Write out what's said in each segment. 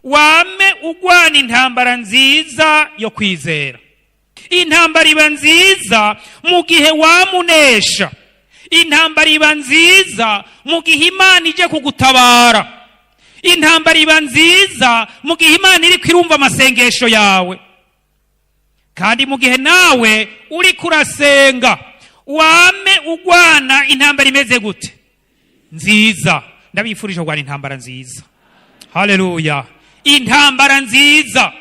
Wame ugwana intambara nziza yo kwizera. Intambara iba nziza mu gihe wamunesha. Intambara iba nziza mu gihe Imana ije kugutabara. Intambara iba nziza mu gihe Imana iriko irumva amasengesho yawe. Kandi mu gihe nawe uriko urasenga, wame ugwana intambara imeze gute? Nziza. Ndabifurije kugwana intambara nziza. Haleluya! Intambara nziza.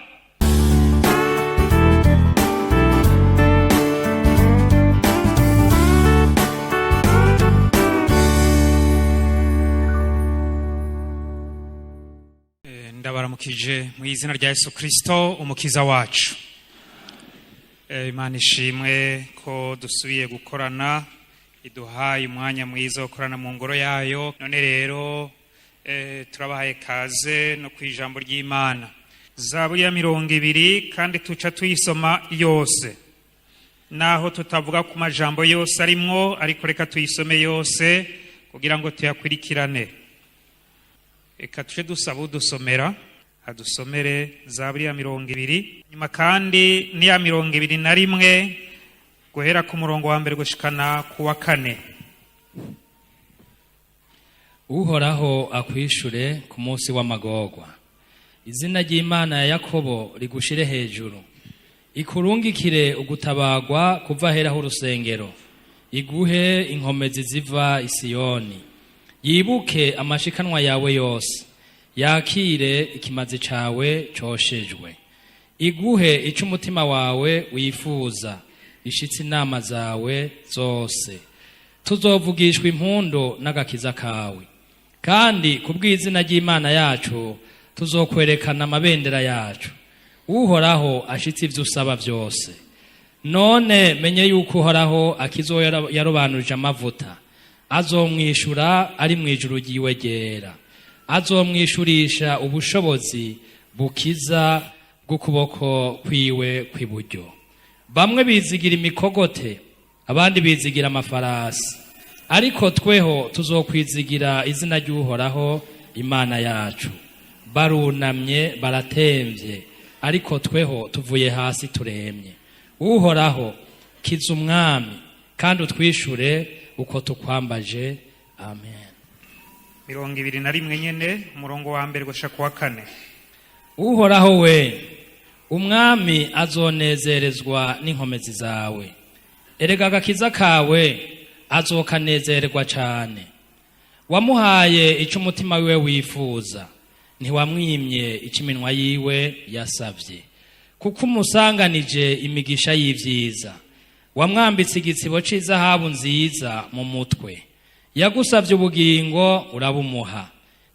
Ndabaramukije mu izina rya Yesu Kristo umukiza wacu. Imana ishimwe ko dusubiye gukorana, iduhaye umwanya mwiza wo gukorana mu ngoro yayo. None rero turabahaye kaze no ku ijambo ry'Imana, Zaburi ya 20, kandi tuca tuyisoma yose, naho tutavuga ku majambo yose arimwo, ariko reka tuyisome yose kugira ngo tuyakurikirane. Reka tuje dusaba udusomera adusomere Zaburi ya 20, nyuma kandi n'iya 21, guhera ku murongo wa mbere gushikana ku wa kane. Uhoraho akwishure ku munsi w'amagorwa. Izina ry'Imana ya Yakobo rigushire hejuru. Ikurungikire ugutabagwa kuva ahera h'urusengero, iguhe inkomezi ziva i Siyoni. Yibuke amashikanwa yawe yose, yakire ikimazi cawe coshejwe. Iguhe ico umutima wawe wifuza, ishitse inama zawe zose. Tuzovugishwa impundu n'agakiza kawe, kandi kubw'izina ry'Imana yacu tuzokwerekana amabendera yacu. Uhoraho ashitse ivyo usaba vyose. None menye yuko Uhoraho akizo yarobanurije amavuta, azomwishura ari mw'ijuru ryiwe ryera, azomwishurisha ubushobozi bukiza bw'ukuboko kwiwe kw'iburyo. Bamwe bizigira imikogote, abandi bizigira amafarasi, ariko tweho tuzokwizigira izina ry'Uhoraho Imana yacu. Barunamye baratemvye, ariko tweho tuvuye hasi turemye. Uhoraho, kiza umwami, kandi utwishure uko tukwambaje. Amen. 21 nyene, umurongo wa mbere gushika ku wa kane. Uhoraho we, umwami azonezerezwa n'inkomezi zawe. Erega agakiza kawe azokanezererwa cane. Wamuhaye ico umutima wiwe wifuza, ntiwamwimye ico iminwa yiwe yasavye. Kuko umusanganije imigisha y'ivyiza, wamwambitse igitsibo c'izahabu nziza mu mutwe. Yagusavye ubugingo urabumuha,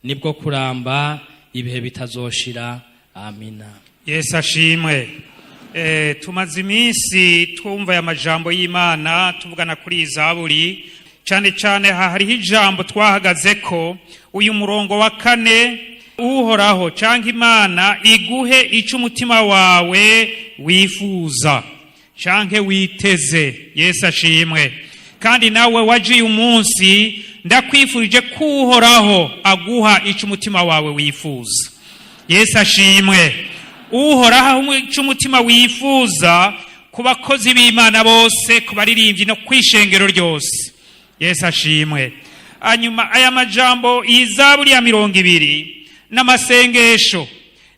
nibwo kuramba ibihe bitazoshira. Amina. Yesu ashimwe. Tumaze iminsi twumva aya majambo y'Imana, tuvugana kuri Zaburi. Cane cane hariho ijambo twahagazeko, uyu murongo wa kane: Uhoraho canke Imana iguhe ico umutima wawe wifuza canke witeze. Yesu ashimwe. Kandi nawe waje uyu munsi, ndakwifurije ko Uhoraho aguha ico umutima wawe wifuza. Yesu ashimwe. Uhoraho ico umutima wifuza ku bakozi b'Imana bose, ku baririmbyi no kwishengero ryose. Yesu ashimwe. Hanyuma aya majambo, iyi Zaburi ya 20 n'amasengesho,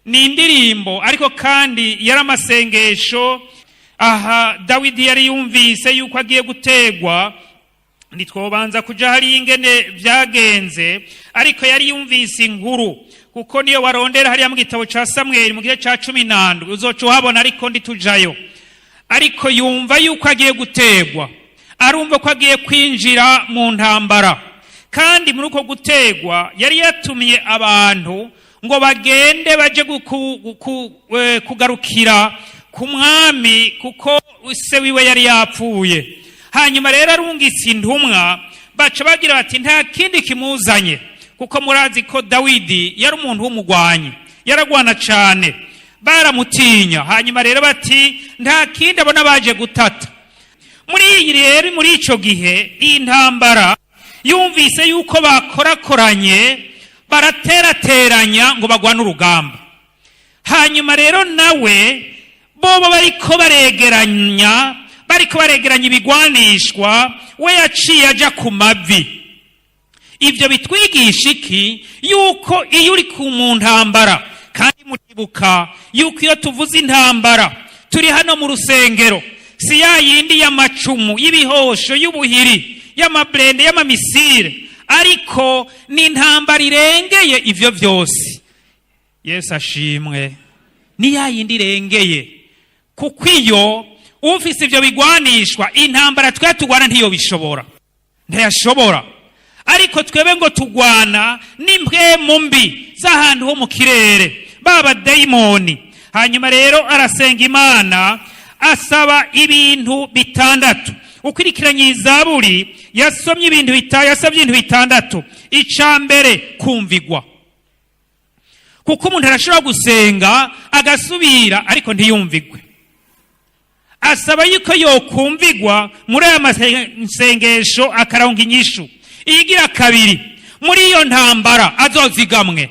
ni indirimbo, ariko kandi yari amasengesho. Aha Dawidi yari yumvise yuko agiye gutegwa. Ntitwobanza kuja hariya ingene vyagenze, ariko yari yumvise inkuru, kuko niyo warondera hariya mu gitabo ca Samweli mu gice ca 17 uzoca uhabona, ariko nditujayo. Ariko yumva yuko agiye gutegwa, arumva ko agiye kwinjira mu ntambara. Kandi muri uko gutegwa yari yatumye abantu ngo bagende baje kugarukira ku mwami, kuko se wiwe yari yapfuye. Hanyuma rero arungitse intumwa, baca bagira bati: "Nta kindi kimuzanye", kuko murazi ko Dawidi yari umuntu w'umugwanyi, yaragwana cane, baramutinya. Hanyuma rero bati: "Nta kindi abona baje gutata." Muri iyi rero, muri ico gihe, iyi ntambara yumvise yuko bakorakoranye, baraterateranya ngo bagwane urugamba. Hanyuma rero nawe bobo bariko baregeranya ibigwanishwa, we yaciye aja ku mavi. Ibyo bitwigisha iki? Yuko iyo uri ku mu ntambara, kandi muribuka yuko iyo tuvuze intambara turi hano mu rusengero, si ya yindi y'amacumu, y'ibihosho, y'ubuhiri, y'amablindés, y'amamissiles, ariko ni intambara irengeye ivyo byose. Yesu ashimwe. Ni ya yindi irengeye, kuko iyo ufise ivyo bigwanishwa, intambara twe tugwana ntiyo bishobora, ntiyashobora. Ariko twebwe ngo tugwana n'impwemu mbi z'ahantu ho mu kirere, baba dayimoni. Hanyuma rero arasenga Imana, asaba ibintu bitandatu. Ukurikiranye izaburi, yasomye ibintu yasabye ibintu bitandatu. Ica mbere, kumvigwa, kuko umuntu arashobora gusenga agasubira ariko ntiyumvigwe. Asaba yuko yokumvigwa muri aya masengesho, akaronka inyishu. Iyigira kabiri, muri iyo ntambara azozigamwe,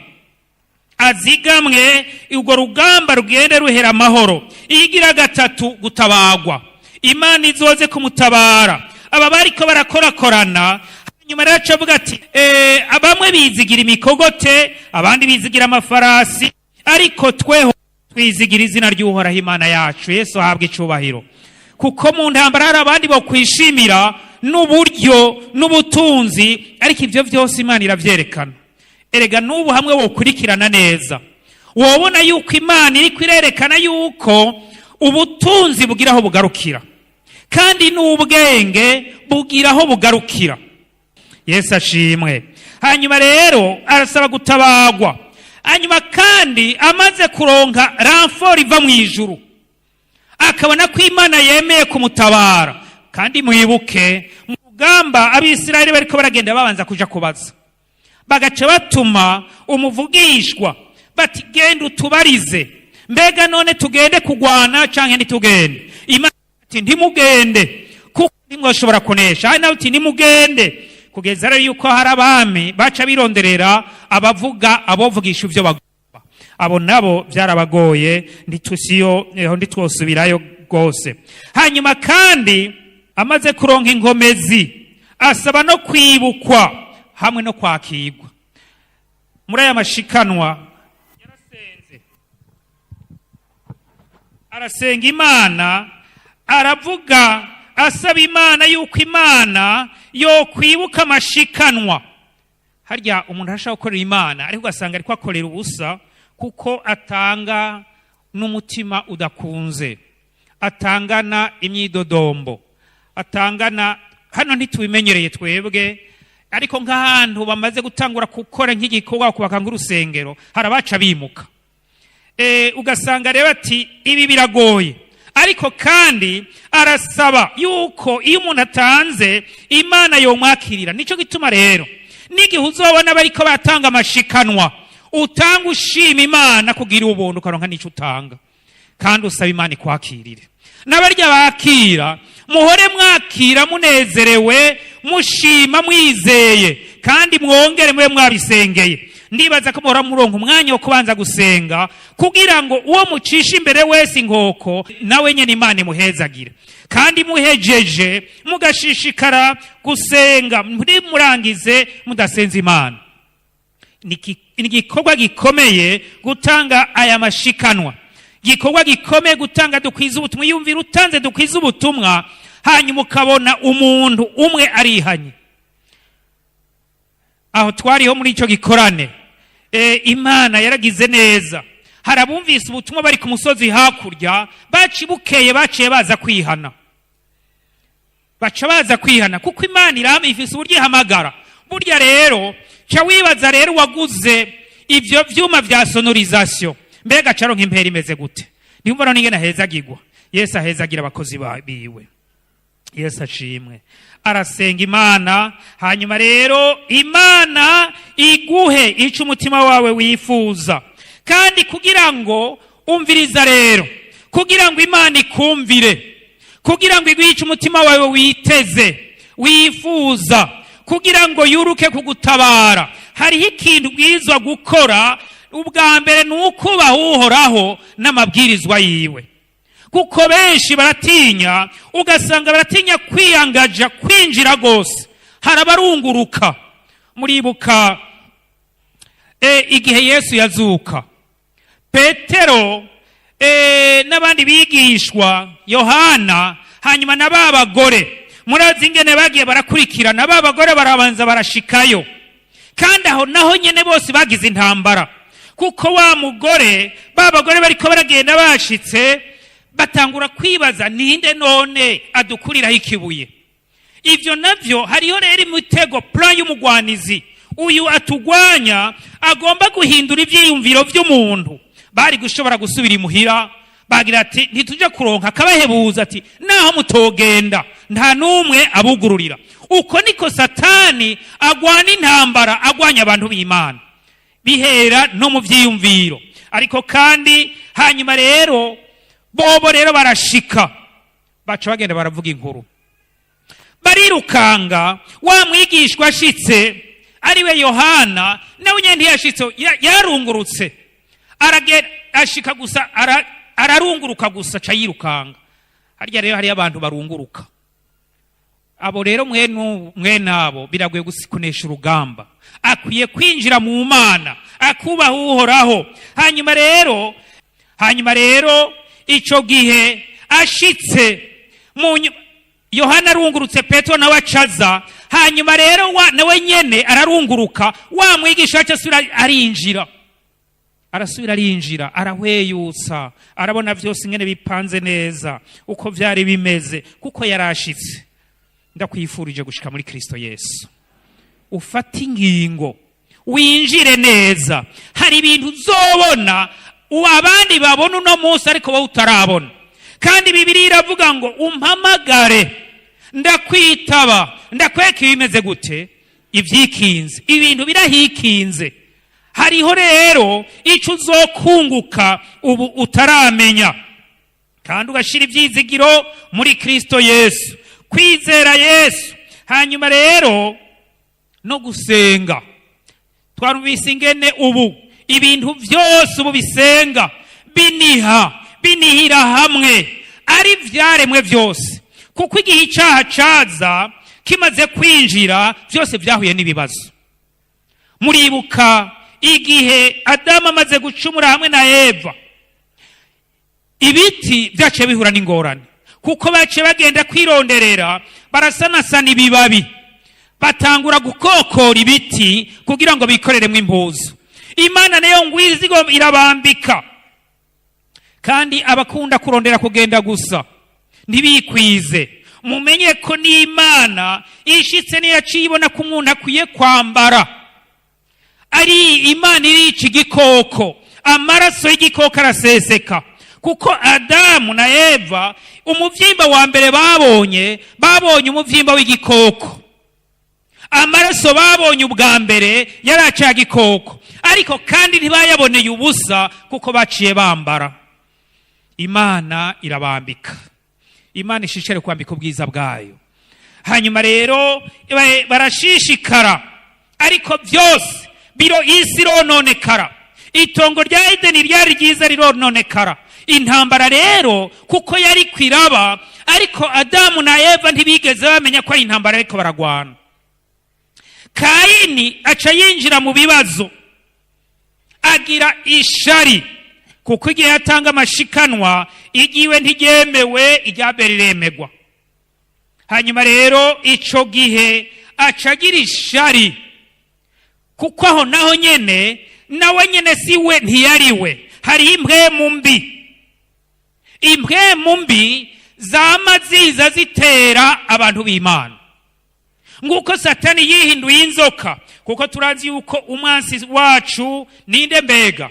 azigamwe, urwo rugamba rugende ruhera amahoro. Iyigira gatatu, gutabagwa, Imana izoze kumutabara aba bariko barakorakorana. Hanyuma rero aca avuga ati: "Bamwe bizigira imikogote, abandi bizigira amafarasi, ariko tweho twizigira izina ry'Uhoraho Imana yacu." Yesu ahabwa icubahiro, kuko mu ntambara hari abandi bokwishimira n'uburyo n'ubutunzi, ariko ibyo byose Imana iravyerekana. Erega n'ubu hamwe wokurikirana neza, wobona yuko Imana iriko irerekana yuko ubutunzi bugira aho bugarukira, kandi n'ubwenge bugira aho bugarukira. Yesu ashimwe. Hanyuma rero arasaba gutabagwa. Hanyuma kandi amaze kuronka renfort iva mu ijuru, akabona ko Imana yemeye kumutabara. Kandi mwibuke mu rugamba Abisirayeli bariko baragenda, babanza kuja kubaza, bagaca batuma umuvugishwa bati: "Genda utubarize, mbega none tugende kugwana canke ntitugende?" Imana ati: "Ntimugende, kuko ntimwoshobora kunesha." Hari nawe uti: "Nimugende." Kugeza rero yuko hari abami baca bironderera abavuga, abovugisha ivyo bagomba. Abo nabo byarabagoye, ntitusiyo ntitwosubirayo rwose. Hanyuma kandi amaze kuronka inkomezi, asaba no kwibukwa hamwe no kwakirwa muri aya mashikanwa. Yarasenze, arasenga Imana, aravuga, asaba Imana yuko Imana yokwibuka amashikanwa. Harya umuntu arashobora gukorera Imana, ariko ugasanga ariko akorera ubusa, kuko atanga n'umutima udakunze, atangana imyidodombo, atangana. Hano ntitubimenyereye twebwe, ariko nk'ahantu bamaze gutangura gukora nk'igikorwa kubaka nk'urusengero, hari abaca bimuka. Ugasanga rero ati: "Ibi biragoye." Ariko kandi arasaba yuko iyo umuntu atanze, Imana yomwakirira. Nicyo gituma rero n'igihe uzobona bariko batanga amashikanwa, utanga ushima Imana kugira ubuntu, ukaronka n'icyo utanga, kandi usaba Imana ikwakirire. N'abarya bakira, muhore mwakira munezerewe, mushima, mwizeye, kandi mwongere mube mwabisengeye. Ndibaza ko muhora muronka umwanya wo kubanza gusenga, kugira ngo uwo mucisha imbere wese inkoko, nawe nyene Imana imuhezagire. Kandi muhejeje mugashishikara gusenga, murangize mudasenze Imana. Ni igikorwa gikomeye gutanga aya mashikanwa, igikorwa gikomeye gutanga dukwiza ubutumwa. Yumvira utanze dukwiza ubutumwa, hanyuma ukabona umuntu umwe arihanye. Aho twariho muri icyo gikorane, Imana yaragize neza. Hari abumvise ubutumwa bari ku musozi hakurya, baci bukeye baciye baza kwihana, baca baza kwihana, kuko Imana irama ifise uburyo ihamagara. Burya rero ca wibaza rero, waguze ivyo vyuma vya sonorisation, mbega caronka impera imeze gute? Niyumva none ingene ahezagirwa. Yesu ahezagira abakozi biwe. Yesu ashimwe. Arasenga Imana. Hanyuma rero Imana iguhe ico umutima wawe wifuza. Kandi kugira ngo umviriza rero, kugira ngo Imana ikumvire, kugira ngo iguhe ico umutima wawe witeze, wifuza, kugira ngo yuruke kugutabara, hariho ikintu ubwirizwa gukora. Ubwa mbere ni ukubaha Uhoraho n'amabwirizwa yiwe, kuko benshi baratinya, ugasanga baratinya kwiyangaja, kwinjira rwose. Hari abarunguruka. Muribuka igihe Yesu yazuka, Petero n'abandi bigishwa, Yohana, hanyuma na ba bagore. Murazi ingene bagiye barakurikirana. Ba bagore barabanza barashikayo, kandi aho naho nyene bose bagize intambara, kuko wa mugore, ba bagore bariko baragenda, bashitse batangura kwibaza: "Ninde none adukuriraho ikibuye?" Ivyo navyo hariho rero imitego, plan y'umugwanizi uyu atugwanya, agomba guhindura ivyiyumviro vy'umuntu. Bari gushobora gusubira imuhira, bagira ati: "Ntitujya kuronka." Akabahebuza ati: "Naho mutogenda, nta n'umwe abugururira." Uko niko Satani agwana intambara, agwanya abantu b'Imana, bihera no mu vyiyumviro. Ariko kandi hanyuma rero bobo rero barashika, baca bagenda baravuga inkuru, barirukanga. Wa mwigishwa ashitse, ariwe Yohana, nawe nyene ntiyashitse, yarungurutse, aragenda ashika gusa, ararunguruka gusa, aca yirukanga. Harya rero hariyo abantu barunguruka. Abo rero mwene abo biragoye kunesha urugamba. Akwiye kwinjira mu Mana, akubaha Uhoraho. Hanyuma rero ico gihe ashitse mu Yohana arungurutse, Petero nawe acaza. Hanyuma rero nawe nyene ararunguruka. Wa mwigisha aca asubira arinjira, arasubira arinjira, arahweyutsa, arabona vyose ingene bipanze neza, uko vyari bimeze, kuko yarashitse. Ndakwifurije gushika muri Kristo Yesu, ufate ingingo winjire neza. Hari ibintu uzobona abandi babona uno munsi, ariko wowe utarabona. Kandi Bibiliya iravuga ngo: "Umpamagare ndakwitaba, ndakwereka ibimeze gute, ibyikinze." Ibintu birahikinze. Hariho rero icyo uzokunguka ubu utaramenya, kandi ugashyira ibyizigiro muri Kristo Yesu, kwizera Yesu. Hanyuma rero no gusenga. Twarumvise ingene ubu ibintu byose ubu bisenga, biniha, binihira hamwe, ari byaremwe byose, kuko igihe icyaha caza kimaze kwinjira, byose byahuye n'ibibazo. Muribuka igihe Adamu amaze gucumura hamwe na Eva, ibiti byaciye bihura n'ingorane, kuko baciye bagenda kwironderera, barasanasana ibibabi, batangura gukokora ibiti kugira ngo bikoreremo impuzu. Imana nayo ngwizi irabambika. Kandi abakunda kurondera kugenda gusa ntibikwize, mumenye ko n'Imana ishitse niyaciye ibona ko umuntu akwiye kwambara. Ari Imana irica igikoko, amaraso y'igikoko araseseka, kuko Adamu na Eva umuvyimba wa mbere babonye, babonye umuvyimba w'igikoko. Amaraso babonye ubwa mbere yari aca gikoko, ariko kandi ntibayaboneye ubusa, kuko baciye bambara. Imana irabambika. Imana ishishikare kwambika ubwiza bwayo. Hanyuma rero barashishikara, ariko byose biro, isi irononekara. Itongo rya Edeni ryari ryiza rirononekara. Intambara rero kuko yari kwiraba, ariko Adamu na Eva ntibigeze bamenya ko ari intambara, ariko baragwana. Kayini aca yinjira mu bibazo, agira ishari, kuko igihe yatanga amashikanwa igiwe ntiryemewe, irya Abeli riremegwa. Hanyuma rero ico gihe aca agira ishari, kuko aho naho nyene nawe nyene si we, ntiyari we. Hariho impwemu mbi, impwemu mbi zama ziza zitera abantu b'Imana, nguko Satani yihinduye inzoka, kuko turazi yuko umwansi wacu ninde mbega?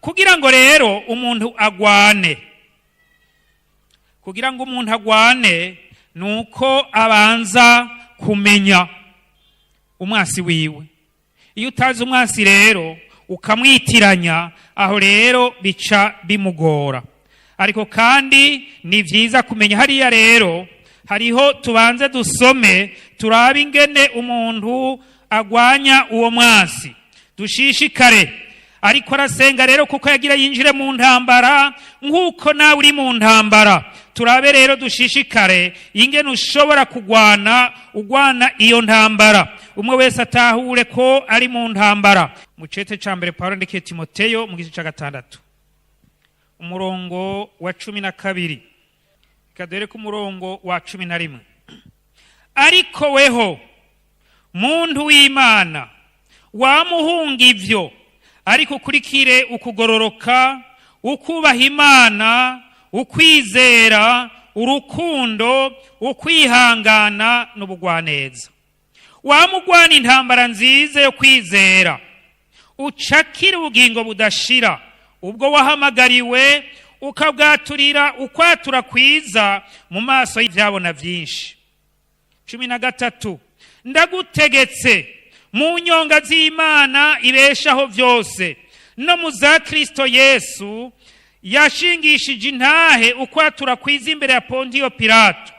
Kugira ngo rero umuntu agwane, kugira ngo umuntu agwane, nuko abanza kumenya umwansi wiwe. Iyo utazi umwansi rero ukamwitiranya, aho rero bica bimugora. Ariko kandi ni byiza kumenya. Hariya rero hariho, tubanze dusome, turabe ingene umuntu agwanya uwo mwansi. Dushishikare. Ariko arasenga rero kuko yagira yinjire mu ntambara, nk'uko nawe uri mu ntambara. Turabe rero, dushishikare ingene ushobora kugwana, ugwana iyo ntambara. Umwe wese atahure ko ari mu ntambara. Mu cete ca mbere Pawulo yandikiye Timoteyo, mu gice ca 6, umurongo wa 12. Reka duhere ku murongo wa 11. Ariko weho, muntu w'Imana, wamuhunga ivyo, ariko ukurikire ukugororoka, ukubaha Imana, ukwizera, urukundo, ukwihangana n'ubugwaneza. Wamugwana intambara nziza yo kwizera, ucakire ubugingo budashira, ubwo wahamagariwe ukabwaturira ukwatura kwiza mu maso y'ivyabona vyinshi. 13. Ndagutegetse mu nyonga z'Imana ibeshaho vyose, no mu za Kristo Yesu yashingishije intahe ukwatura kwiza imbere ya Pontiyo Pilato: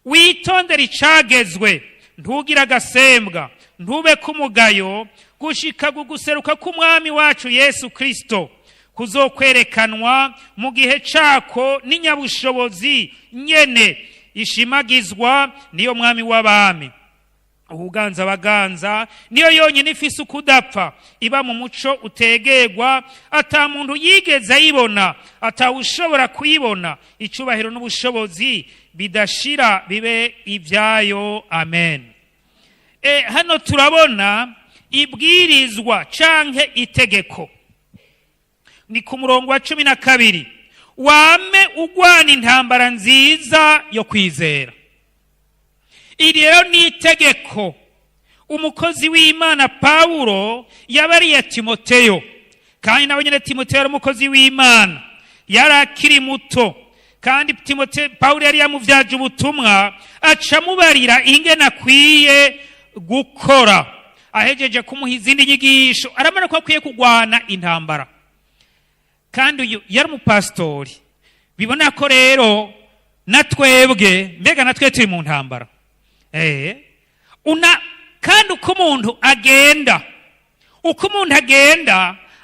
witondere icagezwe, ntugire agasembwa, ntube k'umugayo, gushika guseruka k'Umwami wacu Yesu Kristo kuzokwerekanwa mu gihe cako n'inyabushobozi nyene ishimagizwa, niyo Mwami w'abami, ubuganza baganza, niyo yonyine ifise ukudapfa, iba mu muco utegerwa, ata muntu yigeze ayibona, atawushobora kuyibona. Icubahiro n'ubushobozi bidashira bibe ibyayo. Amen. Hano turabona ibwirizwa canke itegeko. Ni ku murongo wa 12: wame ugwana intambara nziza yo kwizera. Iri rero ni itegeko umukozi w'Imana Pawulo yabariye Timoteyo. Kandi nawe nyine Timoteyo yari umukozi w'Imana, yari akiri muto, kandi Timoteyo Pawulo yari yamuvyaje ubutumwa, aca amubarira ingene akwiye gukora. Ahejeje kumuha izindi nyigisho, aramara ko akwiye kugwana intambara. Kandi uyu yari umupasitori. Bibona ko rero na twebwe, mbega natwe turi mu ntambara. Una kandi uko umuntu agenda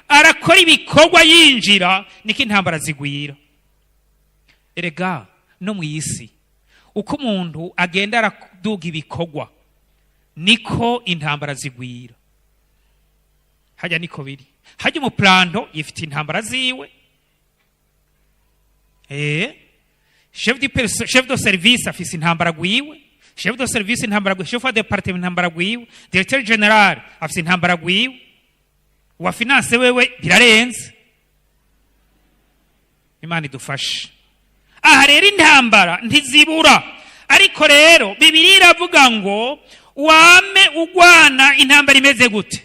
arakora ibikorwa yinjira, niko intambara zigwira. Erega no mu isi, uko umuntu agenda araduga ibikorwa, niko intambara zigwira. Hajya niko biri. Hajya umuplanto yifite intambara ziwe, chef de service afise intambara gwiwe, chef de service intambara gwiwe, chef de département intambara gwiwe, directeur général afise intambara gwiwe, wa finance wewe birarenze. Imana idufashe. Aha rero intambara ntizibura, ariko rero Bibiliya iravuga ngo wame ugwana intambara imeze gute?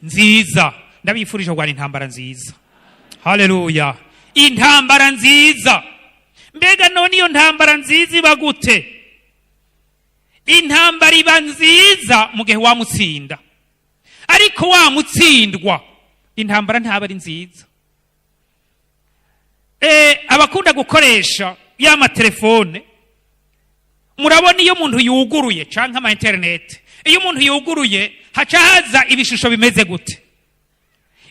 Nziza. Ndabifurije kurwana intambara nziza. Haleluya! Intambara nziza. Mbega none iyo ntambara nziza iba gute? Intambara iba nziza mu gihe wamutsinda, ariko wamutsindwa, intambara ntaba ari nziza. Abakunda gukoresha ya matelefone, murabona iyo umuntu yuguruye canke ama internet, iyo umuntu yuguruye haca haza ibishusho bimeze gute?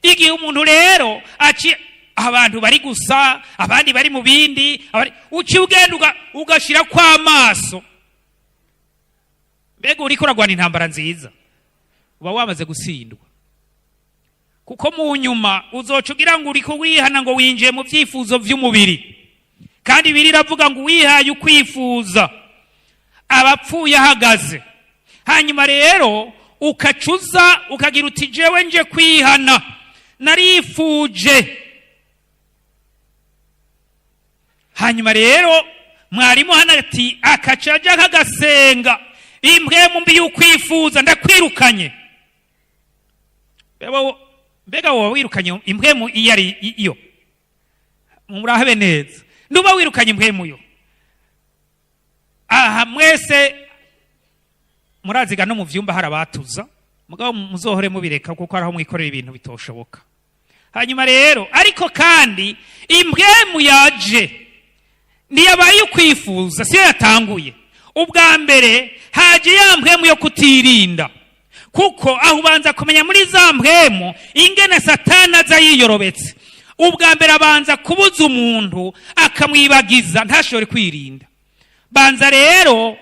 Igihe umuntu rero aci abantu bari gusa, abandi bari mu bindi, uciye ugenda ugashira kw'amaso, mbega uriko uragwana intambara nziza? Uba wamaze gutsindwa, kuko mu nyuma uzoca ugira ngo uriko wihana, ngo winjiye mu vyifuzo vy'umubiri. Kandi biri iravuga ngo uwihaye ukwifuza abapfuye ahagaze. Hanyuma rero ukacuza ukagira uti: "Jewe nje kwihana, narifuje." Hanyuma rero mwarimu hano ati akaca aja kagasenga: "Impwemu mbi y'ukwifuza, ndakwirukanye." Mbega woba wirukanye impwemu iyo ari iyo? Murahabe neza, nduba wirukanye impwemu yo. Aha mwese muraziga no mu vyumba hari abatuza, mugabo muzohore mubireka, kuko araho mwikorera ibintu bitoshoboka. Hanyuma rero, ariko kandi impwemu yaje ntiyabaye ukwifuza, siyo yatanguye. Ubwa mbere haje ya mpwemu yo kutirinda. Kuko aho ubanza kumenya muri za mpwemu ingene Satani aza yiyorobetse. Ubwa mbere abanza kubuza umuntu, akamwibagiza, ntashobore kwirinda. Banza rero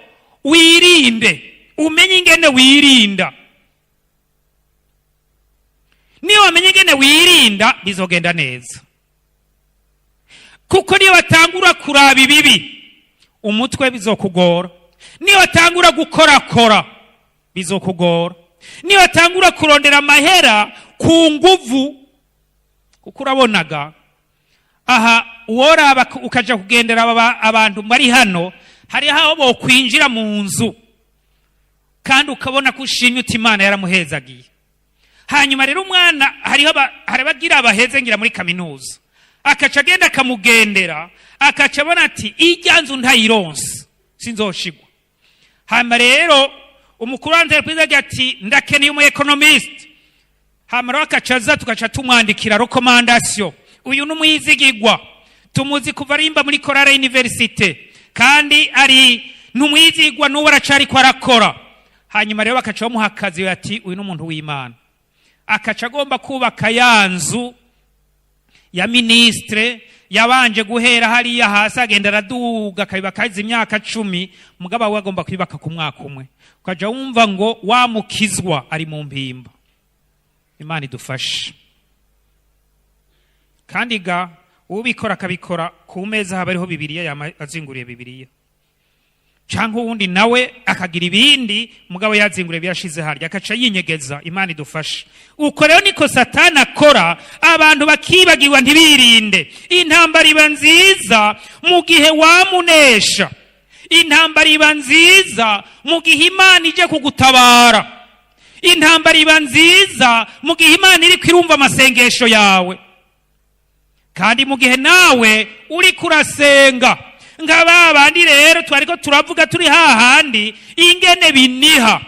wirinde, umenye ingene wirinda. Niyo wamenye ingene wirinda, bizogenda neza, kuko niyo batangura kuraba ibibi umutwe, bizokugora. Niyo batangura gukorakora, bizokugora. Niyo batangura kurondera amahera ku nguvu, kuko urabonaga aha uworaba ukaja kugendera abantu bari hano, hariho aho bokwinjira mu nzu kandi ukabona ko ushimye uti Imana yaramuhezagiye. Hanyuma rero umwana, hariho hari abagira baheze ngira muri kaminuza, akaca agenda akamugendera, akaca abona ati ijya nzu ntayironse sinzoshigwa. Hanyuma rero umukuru wa entreprise agira ati ndakeneye umu économiste. Hanyuma rero akaca aza, tugaca tumwandikira recommandation: uyu ni umwizigigwa, tumuzi kuva arimba muri chorale université, kandi ari numwizigwa, n'ubu aracariko arakora. Hanyuma rero bakaca bamuha akazi, ati uyu ni umuntu w'Imana. Akaca agomba kubaka ya nzu ya ministre, yabanje guhera hariya hasi, agenda araduga, akabibaka imyaka 10, mugabo we agomba kwibaka ku mwaka umwe. Ukaja wumva ngo wamukizwa ari mu mpimba. Imana idufashe. Kandi ga ubikora akabikora ku meza haba hariho Bibiliya, yama azinguriye Bibiliya, cyangwa uwundi nawe akagira ibindi, mugabo yazinguriye biyashize harya, akaca yinyegeza. Imana idufashe. Uko rero niko Satani akora, abantu bakibagirwa, ntibirinde. Intambara iba nziza mu gihe wamunesha. Intambara iba nziza mu gihe Imana ije kugutabara. Intambara iba nziza mu gihe Imana iri kwirumva amasengesho yawe, kandi mu gihe nawe uri kurasenga nka ba bandi. Rero twariko turavuga turi hahandi ingene biniha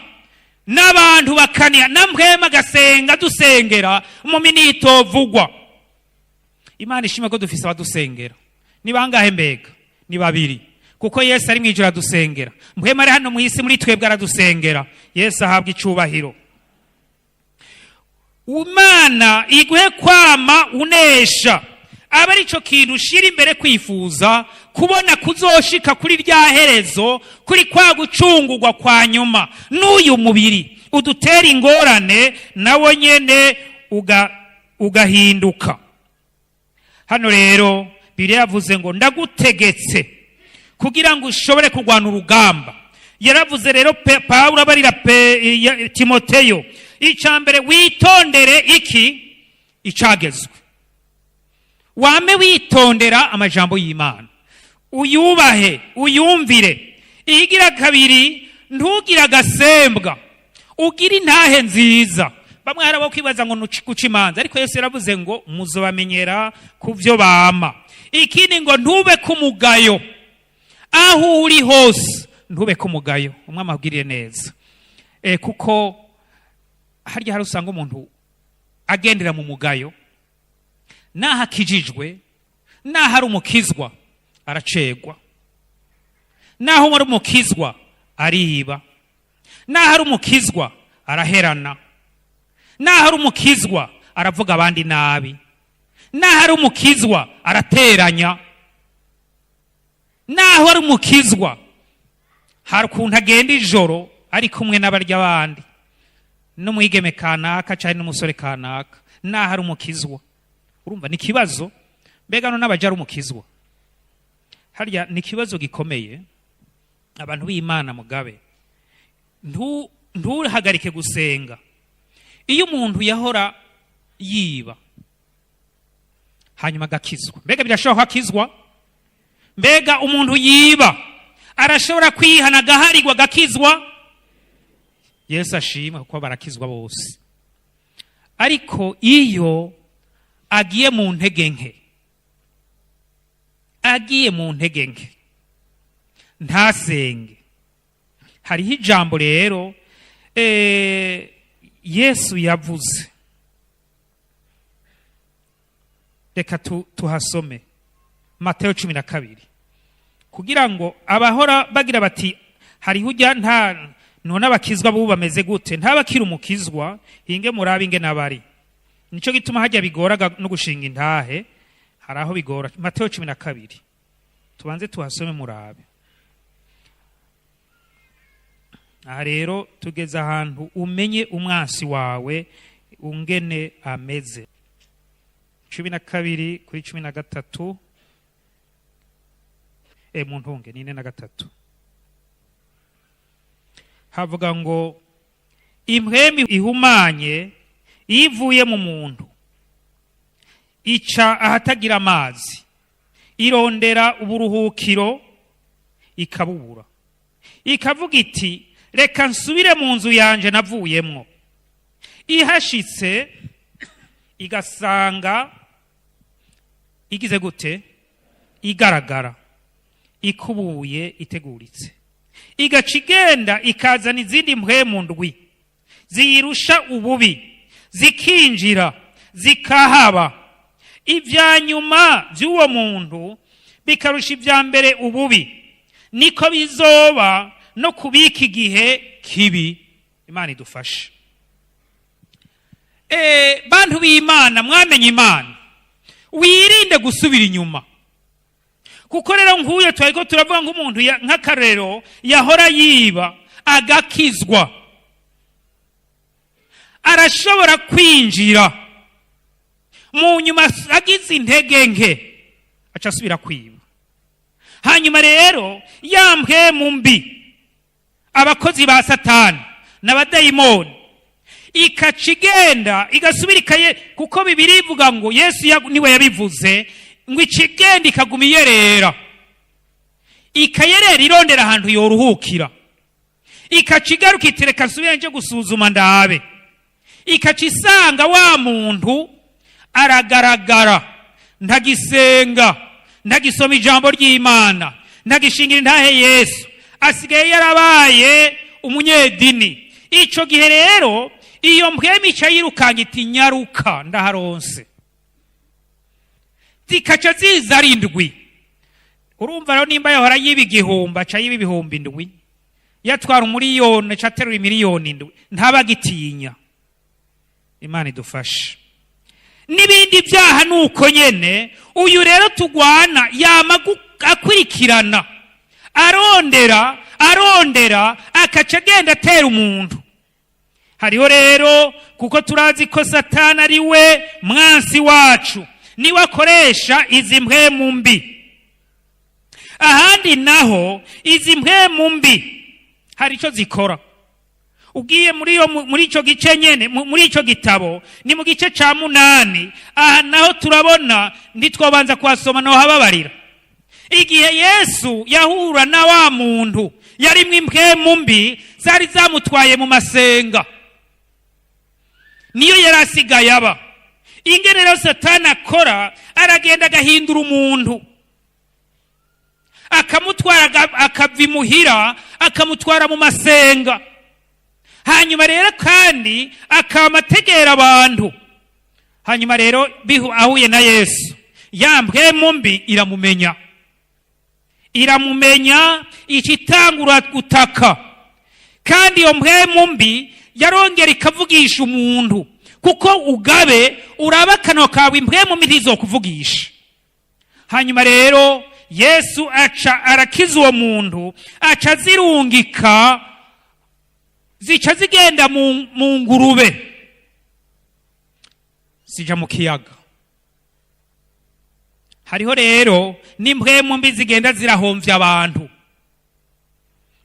n'abantu bakaniha, na mpwema agasenga, dusengera mu minitovugwa. Imana ishimwe ko dufise abadusengera. Ni bangahe mbega? Ni babiri, kuko Yesu ari mwijuru aradusengera, mpwema ari hano mw'isi muri twebwe aradusengera. Yesu ahabwa icubahiro. Imana iguhe kwama unesha, aba arico kintu ushira imbere, kwifuza kubona kuzoshika kuri rya herezo, kuri kwa gucungurwa kwa nyuma, n'uyu mubiri udutera ingorane nawo nyene ugahinduka. Hano rero Bibiliya yavuze ngo ndagutegetse kugira ngo ushobore kurwana urugamba. Yaravuze rero Pawulo abarira Timoteyo: icya mbere witondere iki? Icagezwe. Wame witondera amajambo y'Imana, uyubahe, uyumvire. Igira kabiri, ntugire agasembwa, ugire intahe nziza. Bamwe hari abo kwibaza ngo guca imanza, ariko Yesu yaravuze ngo muzobamenyera ku byo bama. Ikindi ngo ntube kumugayo aho uri hose, ntube kumugayo. Umwami abwirire neza. Kuko harya hari usanga umuntu agendera mu mugayo, naho akijijwe, naho ari umukizwa aracegwa, naho ari umukizwa ariba, naho ari umukizwa araherana, naho ari umukizwa aravuga abandi nabi, naho ari umukizwa arateranya, naho ari umukizwa hari ukuntu agenda ijoro ari kumwe n'abarya abandi, n'umwigeme kanaka cyangwa n'umusore kanaka, naho ari umukizwa. Urumva ni ikibazo. Mbega none abaja ari umukizwa? Harya ni ikibazo gikomeye. Abantu b'Imana, mugabe ntuhagarike gusenga. Iyo umuntu yahora yiba hanyuma agakizwa, mbega birashoboka ko akizwa? Mbega umuntu yiba arashobora kwihana, agaharigwa, agakizwa? Yesu ashimwe, kuko barakizwa bose. Ariko iyo agiye mu ntege nke, agiye mu ntege nke, ntasenge, hariho ijambo rero Yesu yavuze. Reka tuhasome Mateyo 12, kugira ngo abahora bagira bati hariho ujya nta None abakizwa bubu bameze gute? Ntabakiri umukizwa, hinge murabe ingene abari. Nico gituma hajya bigoraga no gushinga intahe, hari aho bigora. Mateo 12, tubanze tuhasome murabe. Aha rero tugeze ahantu umenye umwansi wawe ungene ameze. 12 kuri 13, mu ntunge ni 43, havuga ngo impwemu ihumanye iyo ivuye mu muntu ica ahatagira amazi, irondera uburuhukiro ikabubura, ikavuga iti reka nsubire mu nzu yanje navuyemwo. Ihashitse igasanga igize gute? Igaragara, ikubuye, iteguritse. Igaca igenda ikazana izindi mpwemu ndwi ziyirusha ububi, zikinjira zikahaba. Ibya nyuma by'uwo muntu bikarusha ibya mbere ububi. Niko bizoba no kubika igihe kibi. Imana idufashe. Bantu b'Imana, mwamenye Imana, wirinde gusubira inyuma. Kuko rero nk'uyo twariko turavuga nk'umuntu nk'akarero yahora yiba agakizwa, arashobora kwinjira mu nyuma agize intege nke aca asubira kwiba. Hanyuma rero ya mpwemu mbi, abakozi ba Satani n'abadayimoni, ikaca igenda igasubira ikaye, kuko Bibiliya ivuga ngo Yesu niwe yabivuze ngo ikigenda ikaguma iyerera, ikayerera irondera ahantu yoruhukira, ikaca igaruka iti reka nsubire nje gusuzuma ndabe, ikaca isanga wa muntu aragaragara, ntagisenga, ntagisoma ijambo ry'Imana, ntagishingira intahe Yesu, asigaye yarabaye umunyedini. Ico gihe rero iyo mpwemu ica yirukanga iti nyaruka ndaharonse, zikaca ziza ari ndwi. Urumva rero nimba yahora yiba igihumbi aca yiba 7,000, yatwara 1,000,000 aca aterura 7,000,000, ntabagitinya. Imana idufashe. N'ibindi byaha nuko nyene, uyu rero tugwana yama akurikirana, arondera, arondera, akaca agenda atera umuntu. Hariho rero, kuko turazi ko Satani ari we mwansi wacu, niwe akoresha izi mpwemu mbi. Ahandi naho izi mpwemu mbi hari ico zikora. Ugiye muri ico gice nyene, muri ico gitabo, ni mu gice ca 8, aha naho turabona, ntitwobanza kuhasoma nohababarira. Igihe Yesu yahura na wa muntu yarimwo impwemu mbi zari zamutwaye mu masenga, niyo yari asigaye aba. Ingene rero Satani akora, aragenda agahindura umuntu, akamutwara akava imuhira, akamutwara mu masenga. Hanyuma rero kandi akama ategera abantu. Hanyuma rero ahuye na Yesu, ya mpwemu mbi iramumenya, iramumenya, icitangura gutaka. Kandi iyo mpwemu mbi yarongera ikavugisha umuntu, kuko ugabe uraba akanwa kawe, impwemu mbi ntizokuvugisha. Hanyuma rero Yesu aca arakiza uwo muntu, aca azirungika, zica zigenda mu ngurube, zija mu kiyaga. Hariho rero n'impwemu mbi zigenda zirahomvya abantu,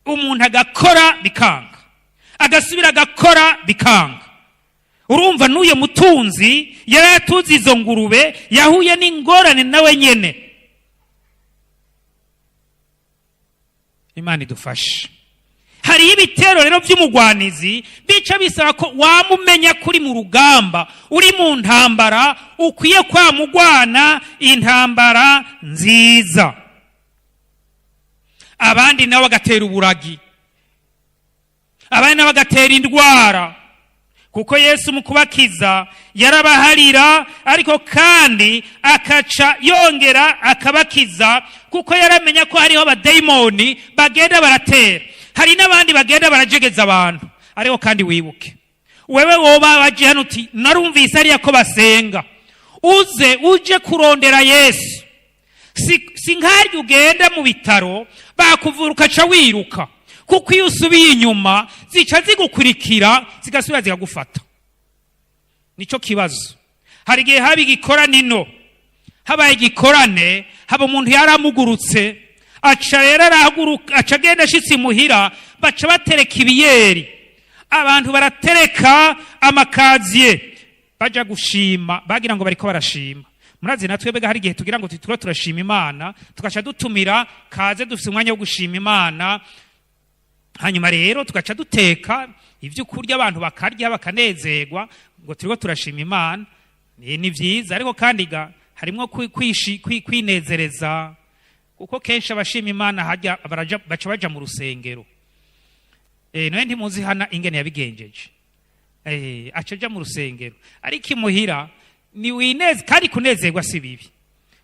umuntu agakora bikanga, agasubira agakora bikanga. Urumva n'uyo mutunzi yari atuzi izo ngurube, yahuye n'ingorane nawe nyene. Imana idufashe. Hariho ibitero rero vy'umugwanizi bica bisaba ko wamumenya kuri mu rugamba, uri mu ntambara, ukwiye kwamugwana intambara nziza. Abandi nabo bagatera uburagi, abandi nabo bagatera indwara, kuko Yesu mu kubakiza yarabaharira, ariko kandi akaca yongera akabakiza, kuko yaramenya ko hariho abadayimoni bagenda baratera. Hari n'abandi bagenda barajegeza abantu. Ariko kandi wibuke, wewe woba waje hano uti narumvise ariya ko basenga, uze uje kurondera Yesu. Si nkarya ugenda mu bitaro bakuvura ukaca wiruka, kuko iyo usubiye inyuma zica zigukurikira, zigasubira zikagufata. Nico kibazo. Hari igihe haba igikoranino, habaye igikorane, haba umuntu yaramugurutse, aca rero arahaguruka, aca agenda. Ashitse imuhira baca batereka ibiyeri, abantu baratereka amakaziye, baja gushima, bagira ngo bariko barashima. Murazi na twebwe hari igihe tugira ngo tuba turashima Imana, tugaca dutumira kaze, dufise umwanya wo gushima Imana. Hanyuma rero tugaca duteka ibyo kurya, abantu bakarya bakanezerwa, ngo turiko turashima Imana. Ni vyiza, ariko kandi ga harimwo kwinezereza, kuko kenshi abashima Imana hajya baca baja mu rusengero. Nawe ntimuzi hana ingene yabigenjeje, aca aja mu rusengero. Ariko imuhira ni wineze, kandi kunezerwa si bibi,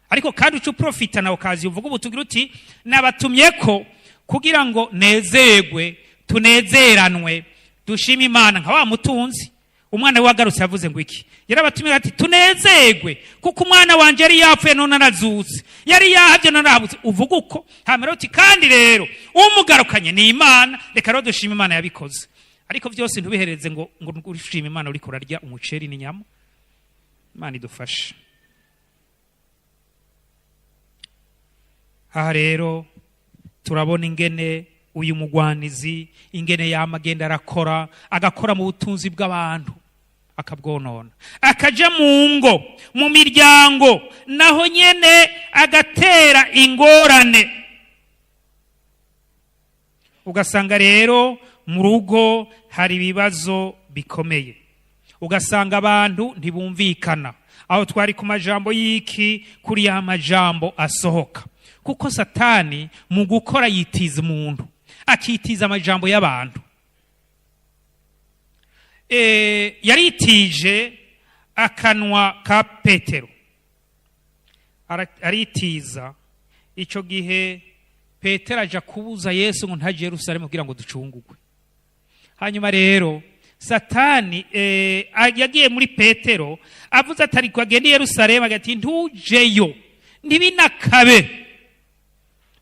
ariko kandi uca uprofita nawe ukazi uvuga ubu tugira uti nabatumye ko kugira ngo nezerwe, tunezeranwe, dushime Imana. Nka wa mutunzi, umwana we wagarutse, yavuze ngo iki? Yarabatumye ati tunezerwe kuko umwana wanje yari yapfuye none arazutse, yari yahavye none arahabutse. Uvuga uko, hama rero uti kandi rero umugarukanye ni Imana, reka rero dushime Imana yabikoze. Ariko byose ntubihereze ngo ushime Imana uriko urarya umuceri n'inyama. Imana idufashe. Aha rero turabona ingene uyu mugwanizi, ingene yama agenda arakora, agakora mu butunzi bw'abantu akabwonona, akaja mu ngo, mu miryango naho nyene agatera ingorane. Ugasanga rero mu rugo hari ibibazo bikomeye, ugasanga abantu ntibumvikana. Aho twari ku majambo y'iki? Kuri ya majambo asohoka, kuko Satani mu gukora yitiza umuntu, akitiza amajambo y'abantu. Yaritije akanwa ka Petero, aritiza. Ico gihe Petero aja kubuza Yesu ngo ntaje Yerusalemu kugira ngo ducungugwe. Hanyuma rero Satani yagiye muri Petero, avuze ati ariko agende i Yerusalemu, agati ntujeyo, ntibinakabe,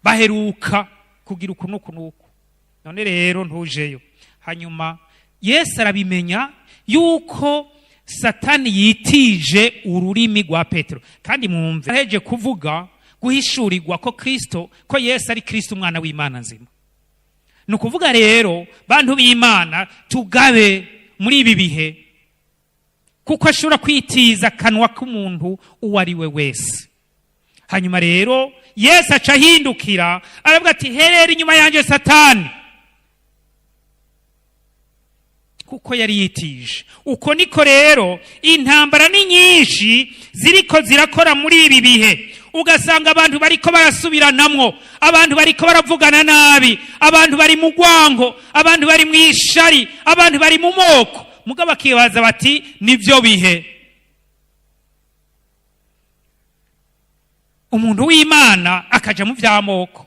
baheruka kugira uku n'uku n'uku, none rero ntujeyo. Hanyuma Yesu arabimenya yuko Satani yitije ururimi rwa Petero. Kandi mwumve, aheje kuvuga guhishurirwa ko Kristo, ko Yesu ari Kristo umwana w'Imana nzima. Ni ukuvuga rero, bantu b'Imana, tugabe muri ibi bihe, kuko ashobora kwitiza akanwa k'umuntu uwo ari we wese. Hanyuma rero Yesu aca ahindukira aravuga ati herera inyuma yanjye Satani, kuko yari yitije. Uko niko rero intambara ni nyinshi ziriko zirakora muri ibi bihe. Ugasanga abantu bariko barasubiranamwo, abantu bariko baravugana nabi, abantu bari mu rwango, abantu bari mu ishari, abantu bari mu moko, mugabo bakibaza bati nivyo bihe. Umuntu w'Imana akaja mu vy'amoko,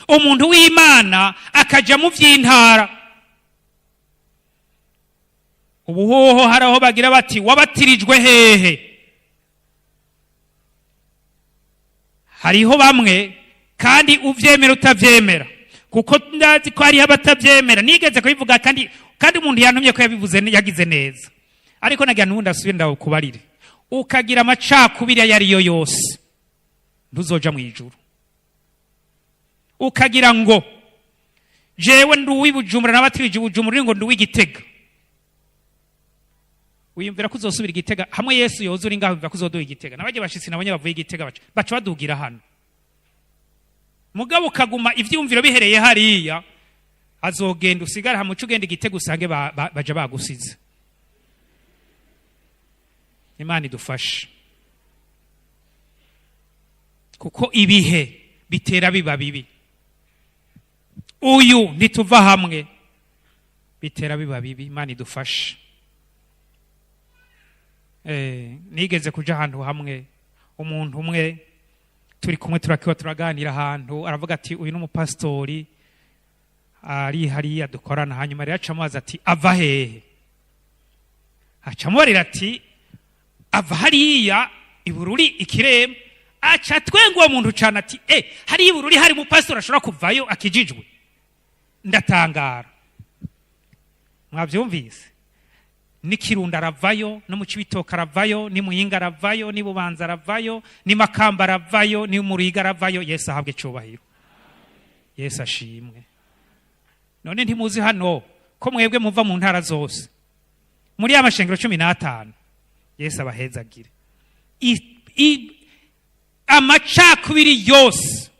umuntu w'Imana akaja mu vy'intara. Ubuhoho hari aho bagira bati wabatirijwe hehe? Hariho bamwe kandi uvyemera utavyemera, kuko ndazi ko hariho abatavyemera. Nigeze kubivuga, kandi umuntu yantumye ko yabivuze yagize neza, ariko nagira n'ubundi asubire ndakubarire. Ukagira amacakubiri ayo ariyo yose, ntuzoja mu ijuru. Ukagira ngo jewe ndi uw'i Bujumbura, nabatirije i Bujumbura, ngo ndi uw'Igitega, wiyumvira ko uzosubira Igitega hamwe Yesu yoza uri ngaho, wiyumvira ko uzoduha Igitega? Nabajye bashitsi nabonye bavuye Igitega baca badugira hano. Mugabo ukaguma ivyumviro bihereye hariya, azogenda usigara hamwe, uce ugenda Igitega usange baja bagusize. Imana idufashe, kuko ibihe bitera biba bibi. Uyu ntituva hamwe, bitera biba bibi. Imana idufashe. Nigeze kuja ahantu hamwe, umuntu umwe Turi kumwe, turakiwa, turaganira ahantu, aravuga ati: "Uyu ni umupasitori ari hariya dukorana." Hanyuma rero acamubaza ati: "Ava hehe?" Acamubarira ati: "Ava hariya Ibururi Ikiremba." Aca twenga uwo muntu cane ati: "E, hariya Ibururi hari umupasitori ashobora kuvayo akijijwe?" Ndatangara. Mwavyumvise? N'ikirundo aravayo, no mu Cibitoke aravayo, ni Muyinga aravayo, ni Bubanza aravayo, ni Makamba aravayo, ni Muriga aravayo. Yesu ahabwe icubahiro, Yesu ashimwe. None ntimuzi hano ko mwebwe muva mu ntara zose muri ya mashengero 15? Yesu abahezagire. Amacakubiri yose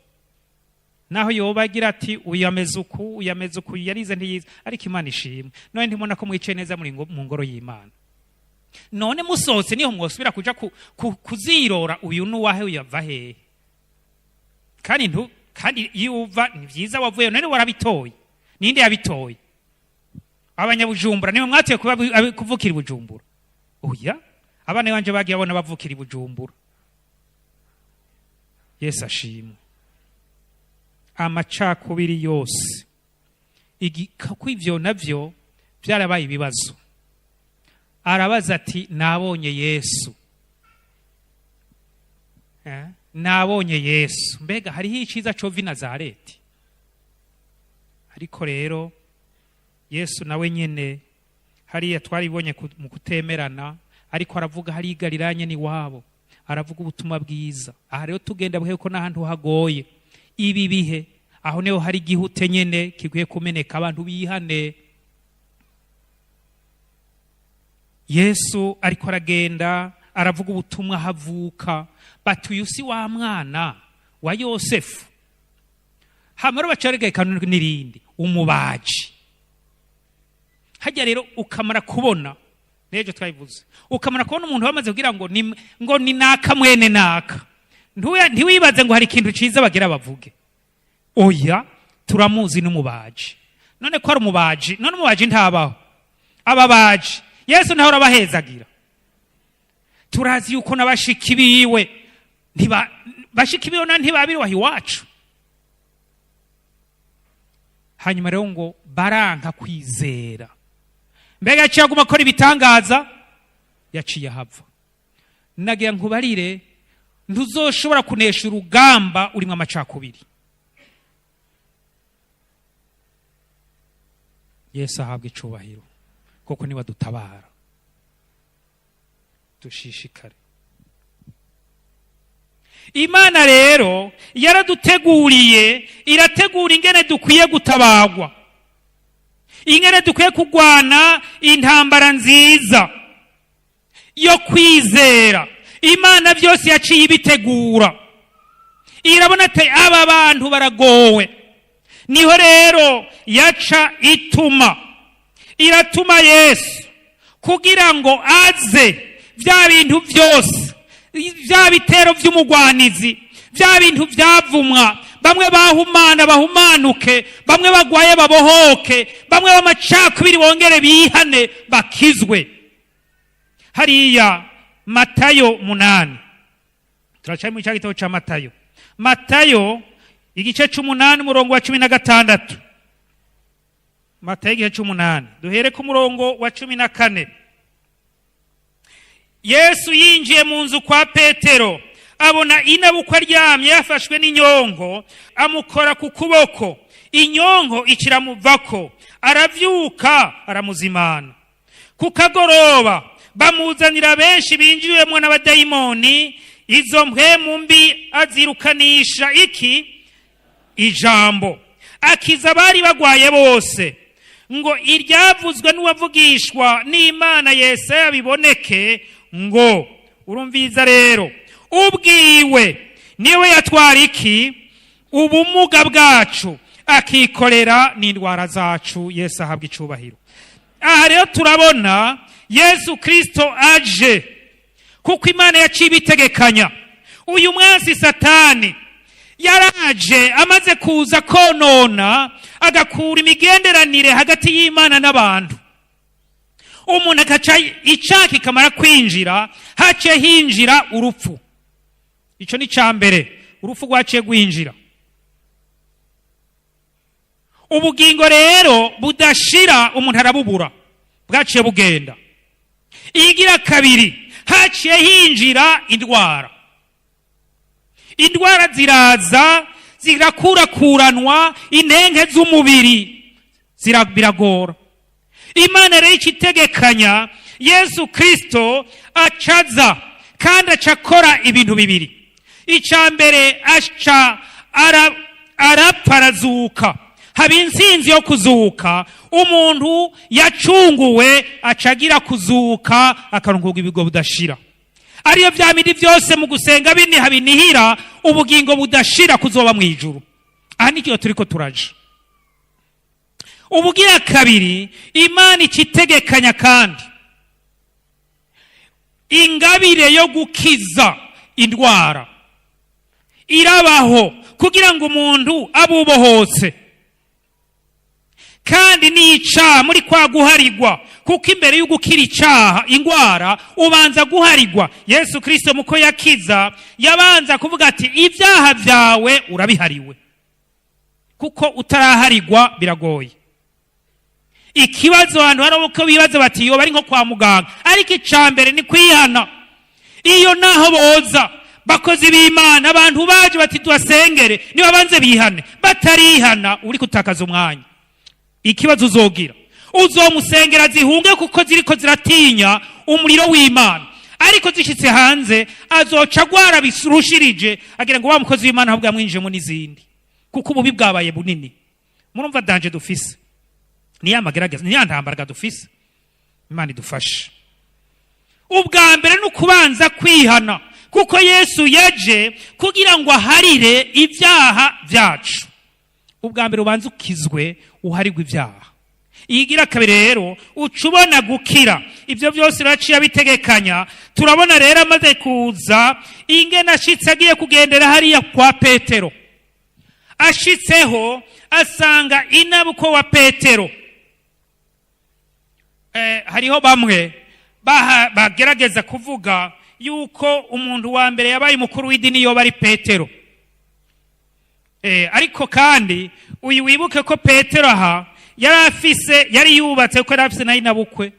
naho yoba agira ati: "Uyu ameze uku, uyu ameze uku, yarize, ntiyize," ariko Imana ishimwe. None ntimubona ko mwicaye neza muri mu ngoro y'Imana? None musohotse niho mwosubira kuja kuzirora uyu n'uwahe, uyu ava hehe? Kandi ntu kandi iyo uva ni vyiza wavuye. None warabitoye? Ninde yabitoye? Abanyabujumbura nimwe mwatuye kuba kuvukira i Bujumbura? Oya, abana banje bagiye babona bavukira i Bujumbura. Yesu ashimwe. Amacakubiri yose, kuko ivyo navyo byarabaye ibibazo. Arabaza ati: "Nabonye Yesu." Nabonye Yesu. Mbega hariho iciza cova i Nazareti? Ariko rero Yesu nawe nyene hariya twaribonye mu kutemerana, ariko aravuga hariya i Galilaya nyene iwabo, aravuga ubutumwa bwiza. Aha rero tugenda buhe ko n'ahantu hagoye ibi bihe, aho niho hari igihute nyene kikwiye kumeneka, abantu bihane. Yesu ariko aragenda aravuga ubutumwa, havuka bati: "Uyu si wa mwana wa Yosefu?" Hama rero baca n'irindi umubaji hajya. Rero ukamara kubona n'ejo twabivuze, ukamara kubona umuntu bamaze kugira ngo ni naka mwene naka, ntiwibaze ngo hari ikintu ciza bagira bavuge. Oya, turamuzi n'umubaji. None ko ari umubaji, none umubaji ntabaho? Ababaji Yesu ntawe urabahezagira. Turazi yuko n'abashiki biwe ntiba bashiki biwe na ntibabiri iwacu. Hanyuma rero ngo baranka kwizera. Mbega yaciye aguma akora ibitangaza? Yaciye ahava. Nagira nkubarire, ntuzoshobora kunesha urugamba urimo amacakubiri. Yesu ahabwa icubahiro kuko niwe adutabara. Dushishikare. Imana rero yaraduteguriye, irategura ingene dukwiye gutabagwa, ingene dukwiye kurwana intambara nziza yo kwizera. Imana byose yaciye ibitegura, irabona ati: "Aba bantu baragowe." Niho rero yaca ituma, iratuma Yesu kugira ngo aze bya bintu byose, bya bitero by'umugwanizi, bya bintu byavumwa, bamwe bahumana bahumanuke, bamwe bagwaye babohoke, bamwe b'amacakubiri bongere bihane bakizwe. Hariya Matayo 8, turacari muri cya gitabo ca Matayo. Matayo igice c'umunani, umurongo wa 16. Matayo igice c'umunani, duhere ku murongo wa 14. Yesu yinjiye mu nzu kwa Petero, abona inabukwe aryamye yafashwe n'inyonko. Amukora ku kuboko, inyonko ikiramuvako, aravyuka, aramuzimana. Ku kagoroba bamuzanira benshi binjiwemwo n'abadayimoni. Izo mpwemu mbi azirukanisha iki? Ijambo. Akiza abari bagwaye bose, ngo iryavuzwe n'uwavugishwa n'Imana Yesaya biboneke, ngo urumviza rero: "Ubwiwe niwe yatwara iki? Ubumuga bwacu, akikorera n'indwara zacu." Yesu ahabwa icubahiro. Aha rero turabona Yesu Kristo aje kuko Imana yaciye ibitegekanya. Uyu mwansi Satani yaraje, amaze kuza konona, agakura imigenderanire hagati y'Imana n'abantu. Umuntu agaca icyaha kikamara kwinjira, haciye hinjira urupfu. Icyo ni icya mbere. Urupfu rwaciye rwinjira. Ubugingo rero budashira umuntu arabubura, bwaciye bugenda. Igira kabiri, haciye hinjira indwara. Indwara ziraza zirakurakuranwa, intenge z'umubiri biragora. Imana rero ikitegekanya Yesu Kristo acaza, kandi aca akora ibintu bibiri. Icya mbere, aca arapfa, arazuka, haba intsinzi yo kuzuka. Umuntu yacunguwe acagira kuzuka, akarongoga ibigo budashira, ariyo bya bindi byose mu gusenga biniha binihira ubugingo budashira kuzoba mu ijuru. Aha nikiyo turiko turaja. Ubugira kabiri, Imana ikitegekanya kandi ingabire yo gukiza indwara irabaho, kugira ngo umuntu abubohotse kandi n'icaha muri kwa guharigwa, kuko imbere yo gukira icaha, indwara, ubanza guharigwa. Yesu Kristo muko yakiza yabanza kuvuga ati: "Ibyaha byawe urabihariwe", kuko utaraharigwa biragoye. Ikibazo abantu hari uko bibaza bati yoba ari nko kwa muganga, ariko icya mbere ni kwihana. Iyo naho boza bakozi b'Imana, abantu baje bati tubasengere, nibabanze bihane. Batarihana uri gutakaza umwanya. Ikibazo uzogira, uzomusengera zihunge, kuko ziriko ziratinya umuriro w'Imana, ariko zishitse hanze azoca agwara birushirije, agira ngo wa mukozi w'Imana ahubwo yamwinjiyemo n'izindi, kuko ububi bwabaye bunini. Murumva danger dufise, ni ya magerageza, ni ya ntambaraga dufise. Imana idufashe. Ubwa mbere ni ukubanza kwihana, kuko Yesu yaje kugira ngo aharire ibyaha byacu. Ubwa mbere ubanza ukizwe, uharirwe ibyaha. Igira kabiri rero, uca ubona gukira. Ibyo byose biraciye abitegekanya. Turabona rero amaze kuza ingene ashitse agiye kugendera hariya kwa Petero. Ashitseho asanga inabuko wa Petero. Hariho bamwe bagerageza kuvuga yuko umuntu wa mbere yabaye umukuru w'idini yoba ari Petero. Ariko kandi uyu, wibuke ko Petero aha yari afise, yari yubatse, kuko yari afise nayo inabukwe.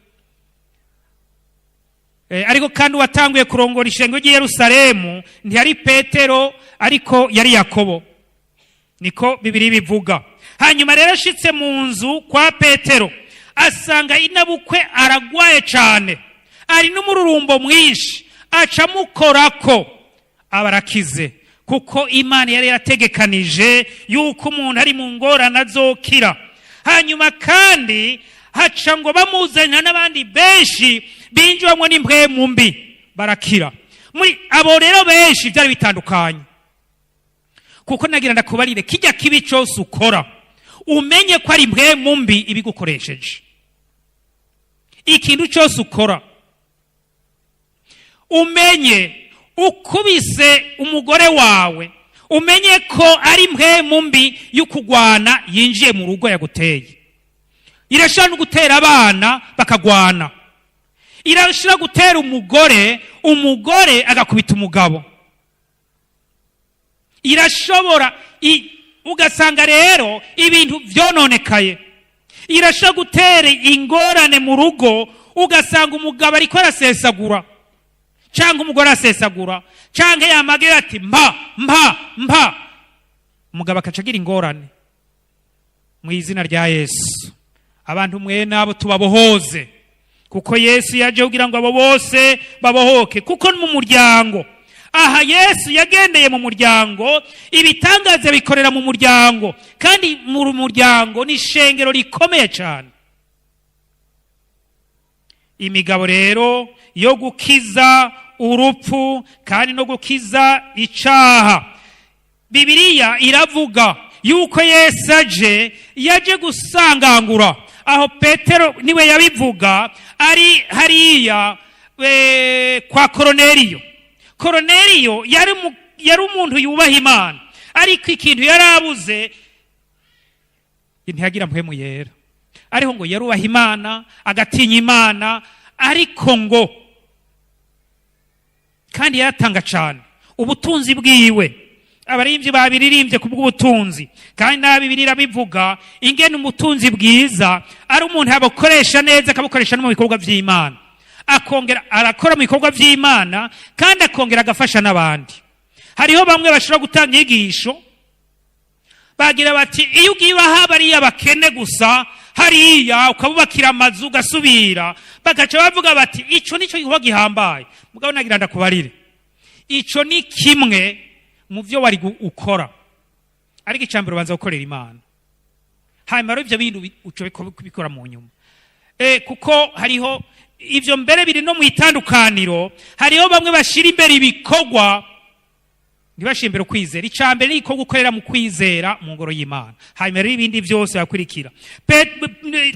Ariko kandi uwatanguye kurongora ishengo ry'i Yerusalemu ntiyari Petero, ariko yari Yakobo, niko Bibiri bivuga. Hanyuma rero ashitse mu nzu kwa Petero, asanga inabukwe aragwaye cane, ari n'umururumbo mwinshi, aca amukorako aba arakize, kuko Imana yari yarategekanije yuko umuntu ari mu ngorane azokira. Hanyuma kandi haca ngo bamuzanira n'abandi benshi binjiwamwo n'impwemu mbi, barakira. Muri abo rero benshi byari bitandukanye, kuko nagira ndakubarire, kijya kibi cyose ukora, umenye ko ari impwemu mbi ibigukoresheje. Ikintu cyose ukora, umenye ukubise umugore wawe, umenye ko ari impwemu mbi y'ukugwana yinjiye mu rugo yaguteye. Irashobora no gutera abana bakagwana, irashobora gutera umugore, umugore agakubita umugabo, irashobora ugasanga rero ibintu byononekaye. Irashobora gutera ingorane mu rugo, ugasanga umugabo ariko arasesagura, cyangwa umugore asesagura, cyangwa yamagira ati mpa, mpa, mpa, umugabo akaca agira ingorane. Mu izina rya Yesu, abantu mwe nabo tubabohoze, kuko Yesu yaje kugira ngo abo bose babohoke. Kuko mu muryango aha Yesu yagendeye mu muryango, ibitangaza bikorera mu muryango, kandi mu muryango ni ishengero rikomeye cyane. Imigabo rero yo gukiza urupfu kandi no gukiza icaha, Bibiliya iravuga yuko Yesu aje, yaje gusangangura. Aho Petero niwe yabivuga, ari hariya kwa Koroneriyo. Koroneriyo yari umuntu yubaha Imana, ariko ikintu yari abuze, ntiyagira mpwemu yera. Ariko ngo yarubaha Imana, agatinya Imana, ariko ngo kandi yaratanga cyane ubutunzi bwiwe. Abaririmbyi babiririmbye ku bw'ubutunzi, kandi nabi Bibiliya bivuga ingene umutunzi bwiza ari umuntu abukoresha neza, akabukoresha no mu bikorwa vy'Imana, akongera arakora mu bikorwa vy'Imana, kandi akongera agafasha n'abandi. Hariho bamwe bashobora gutanga inyigisho bagira bati: "Iyo ugiye ubaha bariya bakene gusa hariya, ukabubakira amazu, ugasubira," bagaca bavuga bati: "Ico nico gikorwa gihambaye." Mugabo nagira ndakubarire, ico ni kimwe mu vyo wari ukora, ariko icambere ubanza gukorera Imana, hanyuma rero ivyo bindi uco bikora mu nyuma. Kuko hariho ivyo mbere biri no mu itandukaniro. Hariho bamwe bashira imbere ibikorwa, ntibashire imbere ukwizera. Icya mbere ni igikorwa ukorera mu kwizera mu ngoro y'Imana, hanyuma rero ibindi byose bakurikira.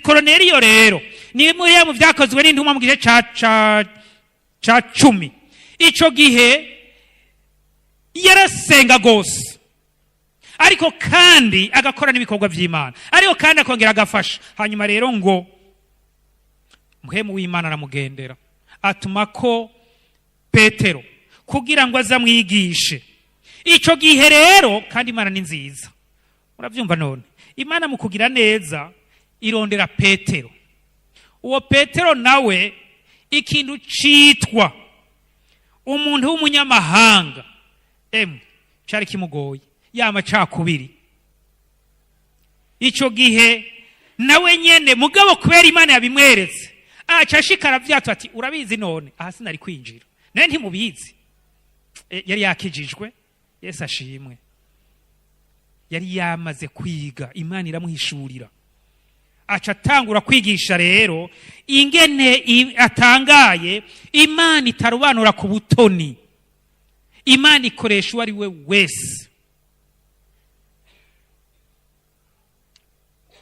Koroneliyo rero ni muri mu Byakozwe n'Intumwa mu gice ca 10. Ico gihe yarasenga gose, ariko kandi agakora n'ibikorwa by'Imana, ariko kandi akongera agafasha. Hanyuma rero ngo Muhemu w'Imana aramugendera, atuma ko Petero kugira ngo aze amwigishe. Ico gihe rero kandi Imana ni nziza, murabyumva none? Imana mu kugira neza irondera Petero. Uwo Petero nawe, ikintu citwa umuntu w'umunyamahanga, emwe, cari kimugoye, yama cakubiri ico gihe nawe nyene. Mugabo kubera Imana yabimweretse, aca ashikara vyato ati: "Urabizi none, aha sinari kwinjira nawe ntimubizi." Yari yakijijwe, Yesu ashimwe, yari yamaze kwiga, Imana iramuhishurira, aca atangura kwigisha rero ingene atangaye Imana itarobanura ku butoni, Imana ikoresha uwo ari we wese,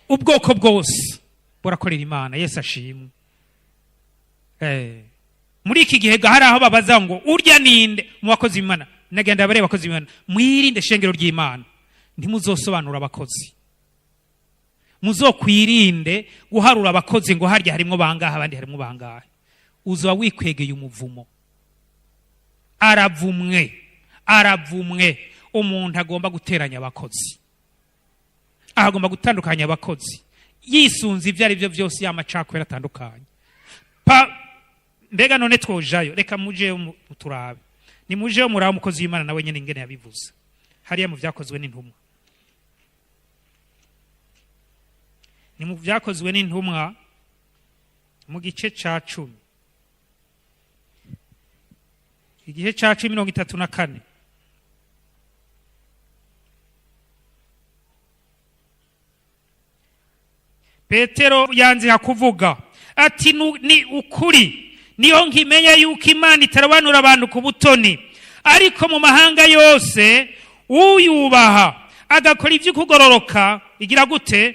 ubwoko bwose burakorera Imana. Yesu ashimwe. Muri iki gihe hari aho babaza ngo: "Urya ninde mu bakozi b'Imana?" Nagenda bareba abakozi b'Imana. Mwirinde, shengero ry'Imana, ntimuzosobanura abakozi, muzokwirinde guharura abakozi ngo harya harimwo bangahe, abandi harimwo bangahe. Uzoba wikwegeye umuvumo. Aravumwe, aravumwe umuntu agomba guteranya abakozi, agomba gutandukanya abakozi yisunze ibyo ari byo byose, y'amacakubiri atandukanye. Pa mbega none twojayo? Reka mujeyo turabe, nimujeyo murabe umukozi w'Imana nawe nyene ingene yabivuze hariya mu Byakozwe n'Intumwa. Ni mu Byakozwe n'Intumwa mu gice ca 10, igice ca 10, 34. Petero yanzira kuvuga ati: "Ni ukuri, niho nkimenya yuko Imana itarobanura abantu ku butoni, ariko mu mahanga yose uyubaha agakora iby'ukugororoka igira gute?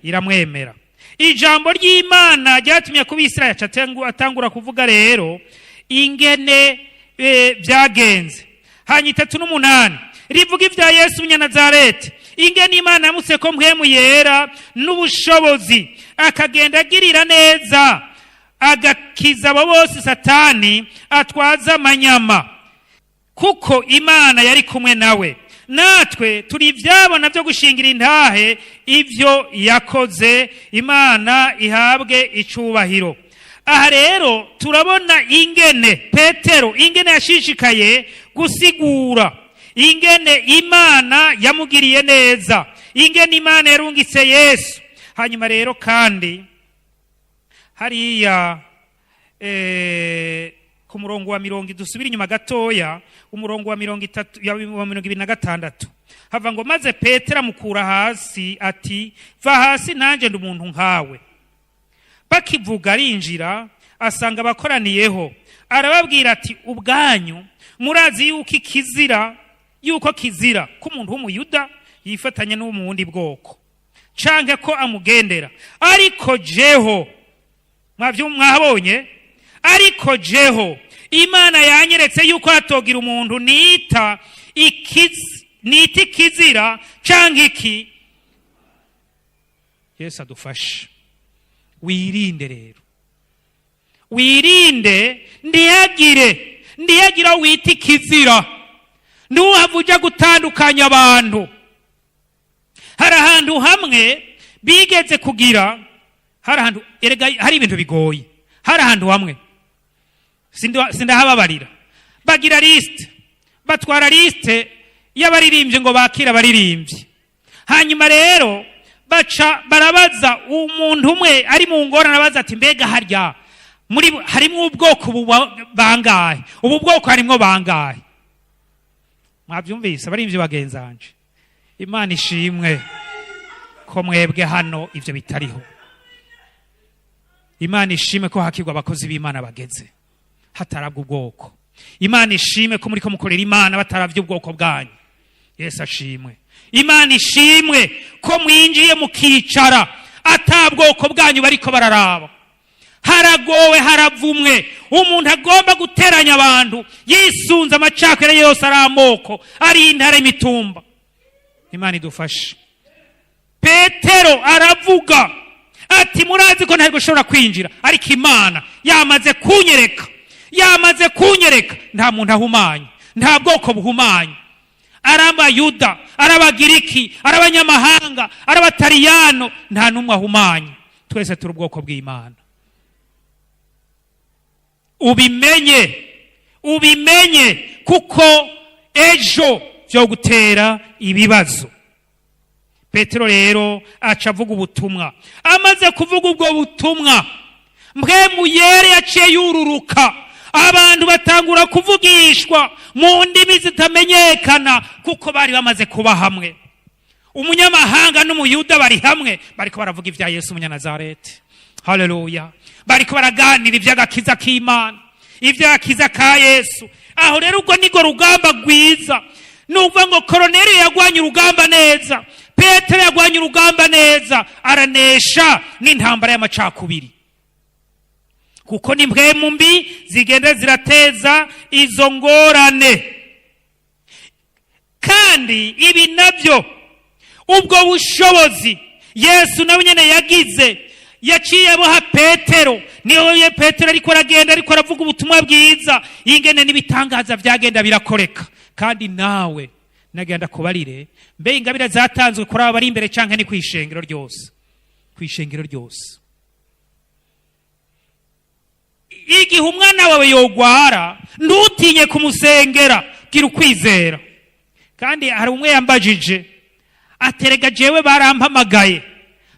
Iramwemera." Ijambo ry'Imana ryatumye kuba Isirayeli aca atangura kuvuga rero ingene byagenze. Hanyuma 38 rivuga ibya Yesu Umunyanazareti, ingene Imana yamutse ko Mpwemu Yera n'ubushobozi, akagenda agirira neza, agakiza abo bose Satani atwaza amanyama, kuko Imana yari kumwe nawe. Natwe turi ibyabona byo gushingira intahe ibyo yakoze. Imana ihabwe icubahiro. Aha rero turabona ingene Petero, ingene yashishikaye gusigura ingene Imana yamugiriye neza, ingene Imana yarungitse Yesu. Hanyuma rero kandi hariya ku murongo wa mirongo, dusubire inyuma gatoya, umurongo wa 30, wa 26, hava ngo: "Maze Petero amukura hasi ati: 'Va hasi, nanjye ndi umuntu nkawe.' Bakivuga arinjira, asanga abakoraniyeho, arababwira ati: 'Ubwanyu murazi yuko ikizira, yuko kizira ko umuntu w'Umuyuda yifatanya n'uwo mu wundi bwoko canke ko amugendera. Ariko jeho,'" mwavyo mwahabonye, "'ariko jeho Imana yanyeretse yuko hatogira umuntu nita ikizira canke iki.'" Yesu adufashe. Wirinde rero, wirinde, ntiyagire aho wita ikizira. Ntuhave ujya gutandukanya abantu. Hari ahantu hamwe bigeze kugira, hari ahantu erega hari ibintu bigoye. Hari ahantu hamwe sindahababarira, bagira liste, batwara liste y'abaririmbyi ngo bakire abaririmbyi. Hanyuma rero baca barabaza umuntu umwe ari mu ngorane, abaza ati: "Mbega harya muri harimwo ubwoko bangahe? Ubu bwoko harimwo bangahe?" Mwabyumvise, abaririmbyi bagenzanje? Imana ishimwe ko mwebwe hano ivyo bitariho. Imana ishimwe ko hakirwa abakozi b'Imana bageze hatarabwa ubwoko. Imana ishimwe ko muriko mukorera Imana bataravye ubwoko bwanyu. Yesu ashimwe. Imana ishimwe ko mwinjiye mukicara ata bwoko bwanyu bariko bararaba. Haragowe, haravumwe umuntu agomba guteranya abantu yisunze amacakubiri yose, ari amoko, ari intara, imitumba. Imana idufashe. Petero aravuga ati: "Murazi ko ntabwo ushobora kwinjira, ariko Imana yamaze kunyereka, yamaze kunyereka nta muntu ahumanye, nta bwoko buhumanye, ari Abayuda, ari Abagiriki, ari abanyamahanga, ari Abatariyano, nta n'umwe ahumanye, twese turi ubwoko bw'Imana." Ubimenye, ubimenye, kuko ejo byo gutera ibibazo. Petero rero aca avuga ubutumwa. Amaze kuvuga ubwo butumwa, Mpwemu Yera yaciye yururuka, abantu batangura kuvugishwa mu ndimi zitamenyekana, kuko bari bamaze kuba hamwe. Umunyamahanga n'Umuyuda bari hamwe, bariko baravuga ibya Yesu Umunyanazareti. Haleluya! Bariko baraganira iby'agakiza k'Imana, iby'agakiza ka Yesu. Aho rero ubwo nirwo rugamba rwiza. Ni ukuvuga ngo Koroneliyo yagwanye urugamba neza, Petero yagwanye urugamba neza, aranesha n'intambara y'amacakubiri, kuko ni mpwemu mbi zigenda zirateza izo ngorane. Kandi ibi nabyo, ubwo bushobozi Yesu nawe nyine yagize, yaciye abuha Petero. Niyo ye Petero ariko aragenda, ariko aravuga ubutumwa bwiza, ingene n'ibitangaza byagenda birakoreka. Kandi nawe nagenda kubarire, mbe ingabire zatanzwe kuri aba bari imbere canke ni kwishengero ryose? Kwishengero ryose. Igihe umwana wawe yogwara, ntutinye kumusengera, gira ukwizera. Kandi hari umwe yambajije aterega: "Jewe barampamagaye,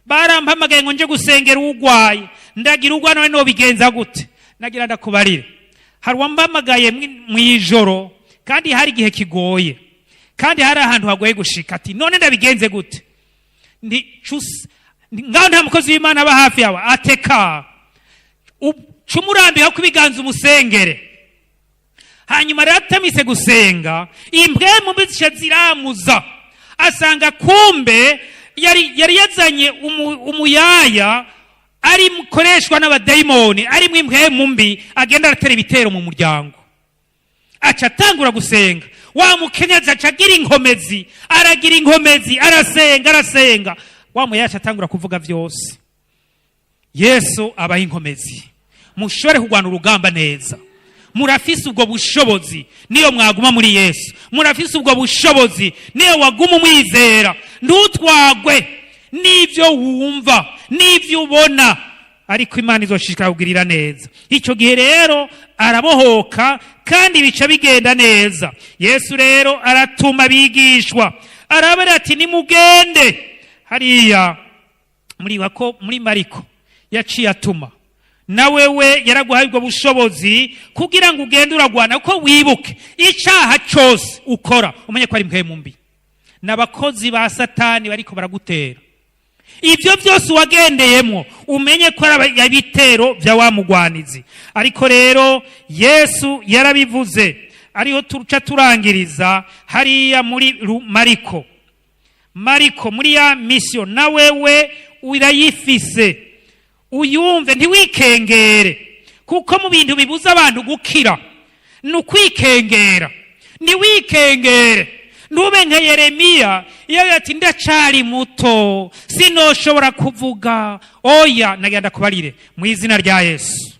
barampamagaye ngo nje gusengera ugwaye, ndagira ugwa, none nobigenza gute?" Nagira ndakubarire, hari uwampamagaye mw'ijoro, kandi hari igihe kigoye, kandi hari ahantu hagoye gushika, ati: "None ndabigenze gute?" Ndi ngaho nta mukozi w'Imana aba hafi yawe. Ateka cumurambika ko ibiganza, umusengere. Hanyuma rero atamise gusenga, impwemu mbi zica ziramuza, asanga kumbe yari yazanye umuyaya ari mukoreshwa n'abadayimoni, arimo impwemu mbi, agenda aratera ibitero mu muryango. Aca atangura gusenga, wa mukenyezi aca agira inkomezi, aragira inkomezi, arasenga, arasenga, wa muyaya aca atangura kuvuga vyose. Yesu abaha inkomezi, mushobore kurwana urugamba neza. Murafise ubwo bushobozi niyo mwaguma muri Yesu. Murafise ubwo bushobozi niyo waguma umwizera. Ntutwagwe n'ibyo wumva n'ibyo ubona, ariko Imana izoshishikara kugirira neza. Icyo gihe rero arabohoka, kandi bica bigenda neza. Yesu rero aratuma abigishwa, arabara ati: "Nimugende hariya." Muri ko muri Mariko yaciye atuma. Nawe we yaraguhaye ubwo bushobozi kugira ngo ugende uragwana, kuko wibuke, icaha cose ukora, umenye ko ari mpwemu mbi n'abakozi ba Satani bariko baragutera. Ibyo byose wagendeyemo, umenye ko ari ibitero bya wa mugwanizi. Ariko rero Yesu yarabivuze, ariho tuca turangiriza hariya muri Mariko. Mariko muri ya mission, na wewe urayifise, uyumve, ntiwikengere, kuko mu bintu bibuza abantu gukira ni ukwikengera. Ntiwikengere, ntube nka Yeremiya iyo ati: "Ndacari muto, sinoshobora kuvuga." Oya, nagenda kubarire mu izina rya Yesu,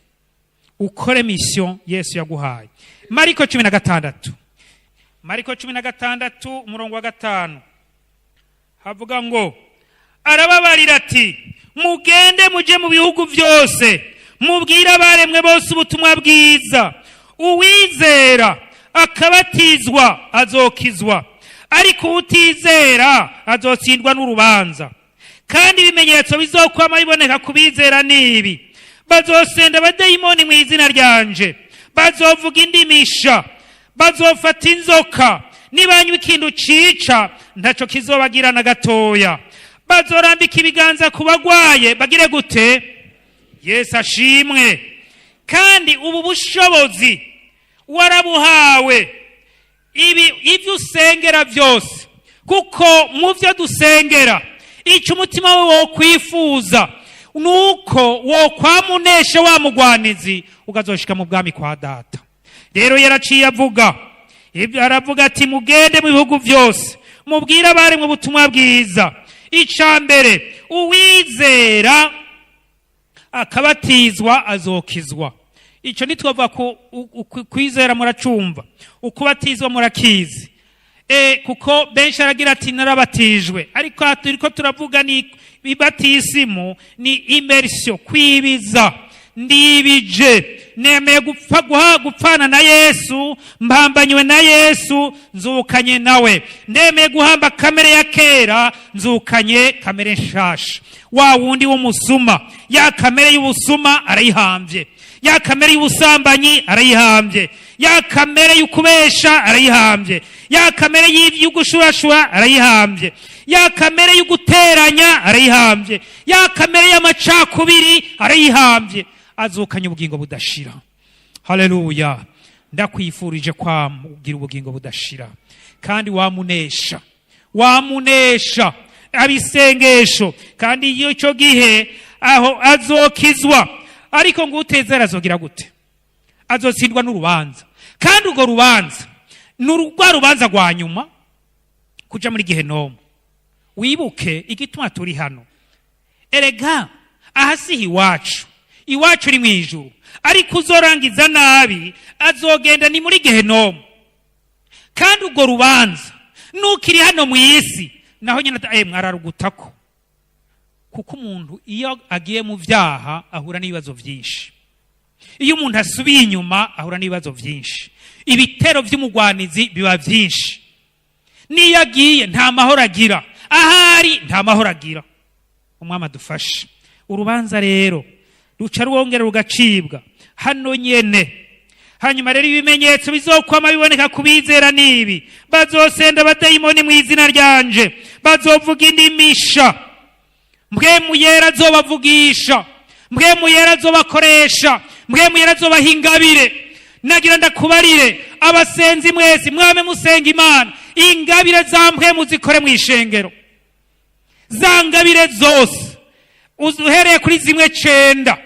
ukore mission Yesu yaguhaye. Mariko 16. Mariko 16, umurongo wa 5, havuga ngo arababarira ati: "Mugende muje mu bihugu byose, mubwire abaremwe bose ubutumwa bwiza. Uwizera akabatizwa azokizwa, ariko utizera azotsindwa n'urubanza. Kandi ibimenyetso bizokwama biboneka ku bizera nibi: bazosenda abadayimoni mu izina ryanje, bazovuga indimisha, bazofata inzoka, nibanywa ikintu cica ntaco kizobagira na gatoya, bazorambika ibiganza ku bagwaye bagire gute?" Yesu ashimwe. Kandi ubu bushobozi warabuhawe, ibi ibyo usengera byose, kuko mu byo dusengera icyo umutima we wo kwifuza nuko wokwamunesha wa mugwanizi, ukazoshika mu bwami kwa Data. Rero yaraciye avuga ibyo, aravuga ati: "Mugende mu bihugu byose, mubwire abari mu butumwa bwiza." Ica mbere, uwizera akabatizwa azokizwa. Icyo ntitwavuga ku kwizera muracumva, ukubatizwa murakizi. Kuko benshi aragira ati: "Narabatijwe." Ariko aha turiko turavuga ni ibatisimu, ni immersion, kwibiza. Ndibije, nemeye gupfa, guha gupfana na Yesu, mpambanywe na Yesu, nzukanye nawe. Ndemeye guhamba kamere ya kera, nzukanye kamere nshasha. Wa wundi w'umusuma, ya kamere y'ubusuma arayihambye, ya kamere y'ubusambanyi arayihambye, ya kamere y'ukubesha arayihambye, ya kamere y'ugushurashura arayihambye, ya kamere y'uguteranya arayihambye, ya kamere y'amacakubiri arayihambye, azukanye ubugingo budashira. Haleluya! Ndakwifurije kwamugira ubugingo budashira, kandi wamunesha, wamunesha abisengesho. Kandi iyo icyo gihe aho azokizwa, ariko ngo utezera azogira gute? Azotsindwa n'urubanza. Kandi urwo rubanza ni rwa rubanza rwa nyuma, kuja muri gehenomu. Wibuke igituma turi hano. Erega aha si iwacu, iwacu uri mu ijuru. Ariko uzorangiza nabi azogenda ni muri gehenomu. Kandi urwo rubanza nukiri hano mu isi naho nyine mwararugutako, kuko umuntu iyo agiye mu byaha ahura n'ibibazo byinshi. Iyo umuntu asubiye inyuma ahura n'ibibazo byinshi, ibitero by'umugwanizi biba byinshi. N'iyo agiye nta mahoro agira, ahari nta mahoro agira. Umwami adufashe. Urubanza rero ruca rwongera rugacibwa hano nyene. Hanyuma rero ibimenyetso bizokwama biboneka ku bizera nibi: bazosenda abadayimoni mu izina ryanje, bazovuga indimisha, Mpwemu Yera azobavugisha, Mpwemu Yera azobakoresha, Mpwemu Yera azobaha ingabire. Nagira ndakubarire, abasenzi mwese mwame musenga Imana, ingabire za Mpwemu zikore mu ishengero. Za ngabire zose uhereye kuri zimwe cenda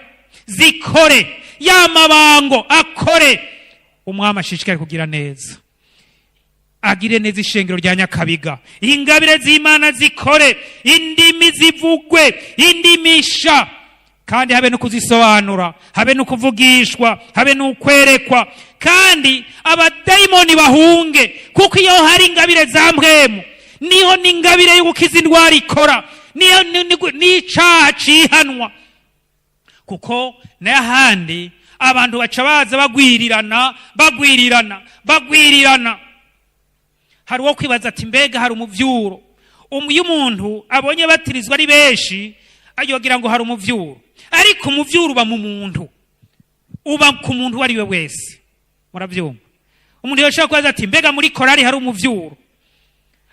zikore, ya mabango akore. Umwami ashishikare kugira neza, agire neza ishengero rya Nyakabiga. Ingabire z'Imana zikore, indimi zivugwe, indimisha, kandi habe no kuzisobanura, habe no kuvugishwa, habe no kwerekwa, kandi abadayimoni bahunge. Kuko iyo hari ingabire za Mpwemu, niho n'ingabire yo gukiza indwara ikora, niho n'icaha cihanwa. Kuko n'ahandi abantu baca baza bagwirirana, bagwirirana, bagwirirana. Hari uwo kwibaza ati: "Mbega hari umuvyuro?" Iyo umuntu abonye batirizwa ari benshi ayogira ngo hari umuvyuro, ariko umuvyuro uba mu muntu, uba ku muntu uwo ari we wese. Muravyumva? Umuntu yoshobora kubaza ati: "Mbega muri korari hari umuvyuro?"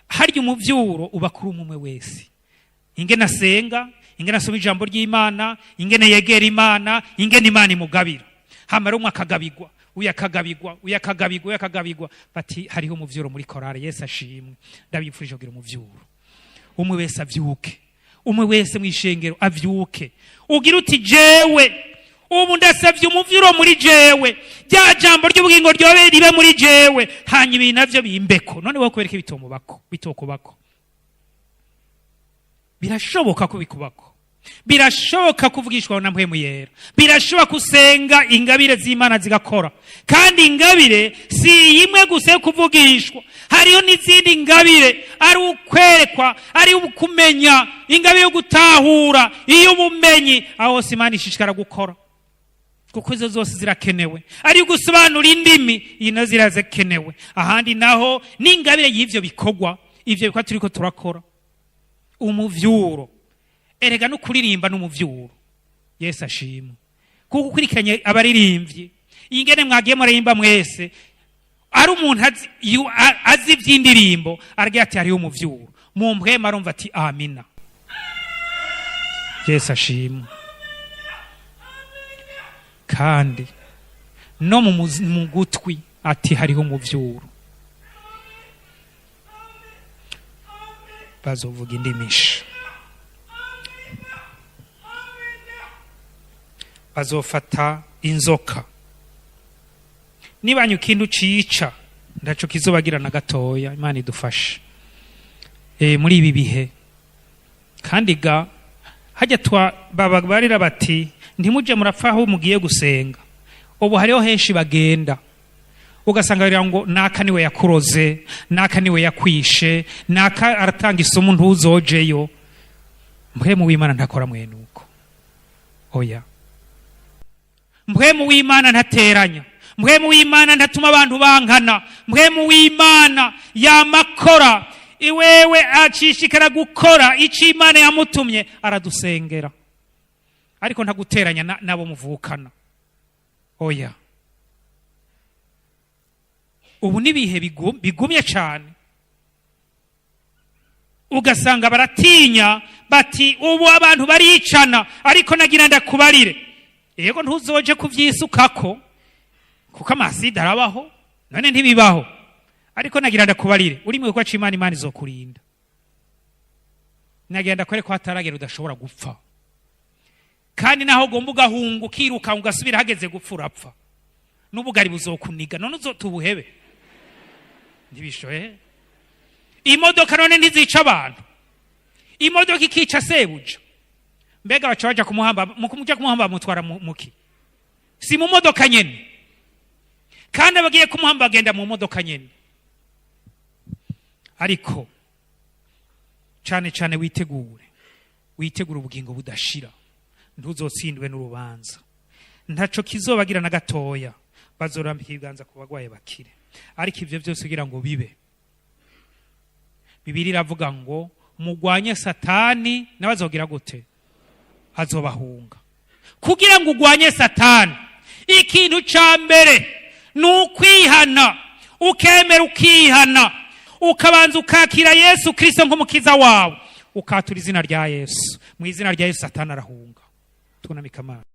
Harya umuvyuro uba kuri umwe wese, ingene asenga, ingene asoma ijambo ry'Imana, ingene yegera Imana, ingene Imana imugabira. Hamara umwe akagabigwa, uyu akagabigwa, uyu akagabigwa, uyu akagabigwa, bati: "Hariho umuvyuro muri korari." Yesu ashimwe. Ndabifurije kugira umuvyuro. Umwe wese avyuke, umwe wese mw'ishengero avyuke, ugira uti: "Jewe ubu ndasavye umuvyuro muri jewe, rya jambo ry'ubugingo ryobe ribe muri jewe, hanyuma ibi navyo bimbeko." None wowe kubereka bitomubako, bitokubako? Birashoboka ko bikubako, birashoboka kuvugishwa na Mpwemu Yera, birashoboka gusenga ingabire z'Imana zigakora. Kandi ingabire si imwe gusa yo kuvugishwa. Hariho n'izindi ngabire, ari ukwerekwa, ari ukumenya, ingabire yo gutahura, iy'ubumenyi. Aho hose Imana ishishikara gukora, kuko izo zose zirakenewe. Ari gusobanura indimi, iyi nazo zirakenewe. Ahandi naho n'ingabire y'ivyo bikorwa, ivyo bikorwa turiko turakora, umuvyuro. Erega no kuririmba n'umuvyuro. Yesu ashimwe, kuko ukurikiranye abaririmbyi ingene mwagiye muraririmba mwese, ari umuntu azi ivy'indirimbo, aragira ati hariho umuvyuro mu mpwema, arumva ati amina. Yesu ashimwe. Kandi no mu gutwi ati hariho umuvyuro. Bazovuga indimisha, bazofata inzoka, nibanywa ikintu cica ndaco kizobagira na gatoya. Imana idufashe muri ibi bihe. Kandi ga hajya twa babarira bati ntimuje murapfa aho mugiye gusenga. Ubu hariho henshi bagenda ugasanga barira ngo naka niwe yakuroze, naka niwe yakwishe, naka aratanga isomo ntuzojeyo. Mpwemu w'Imana ntakora mwene uko, oya. Mpwemu w'Imana ntateranya, mpwemu w'Imana ntatuma abantu bankana. Mpwemu w'Imana yamakora iwewe, acishikara gukora ico Imana yamutumye, aradusengera, ariko ntaguteranya nabo muvukana, oya. Ubu n'ibihe bigumye cane, ugasanga baratinya bati ubu abantu baricana. Ariko nagira ndakubarire, yego ntuzoje kuvyisukako kuko amasida arabaho, none ntibibaho. Ariko nagira ndakubarire, uri mu gikorwa c'Imana, Imana izokurinda. Nagira ndakwereka ko hataragera udashobora gupfa, kandi naho ugomba ugahunga ukiruka ugasubira, hageze gupfa urapfa, n'ubugari buzokuniga. None uzotubuhebe ntibishoye. Imodoka none ntizica abantu, imodoka ikica sebuja. Mbega baca baja kumuhamba, muja kumuhamba mutwara muki? Si mu modoka nyene? Kandi abagiye kumuhamba bagenda mu modoka nyene. Ariko cane cane witegure, witegure ubugingo budashira, ntuzotsindwe n'urubanza. Ntaco kizobagira na gatoya, bazorambika ibiganza ku bagwaye bakire. Ariko ivyo vyose kugira ngo bibe, Bibiliya iravuga ngo mugwanye Satani nawe azogira gute? Azobahunga. Kugira ngo ugwanye Satani, ikintu ca mbere ni ukwihana, ukemera ukihana, ukabanza ukakira Yesu Kristo nk'umukiza wawe, ukatura izina rya Yesu. Mu izina rya Yesu Satani arahunga. Tunamika amaso.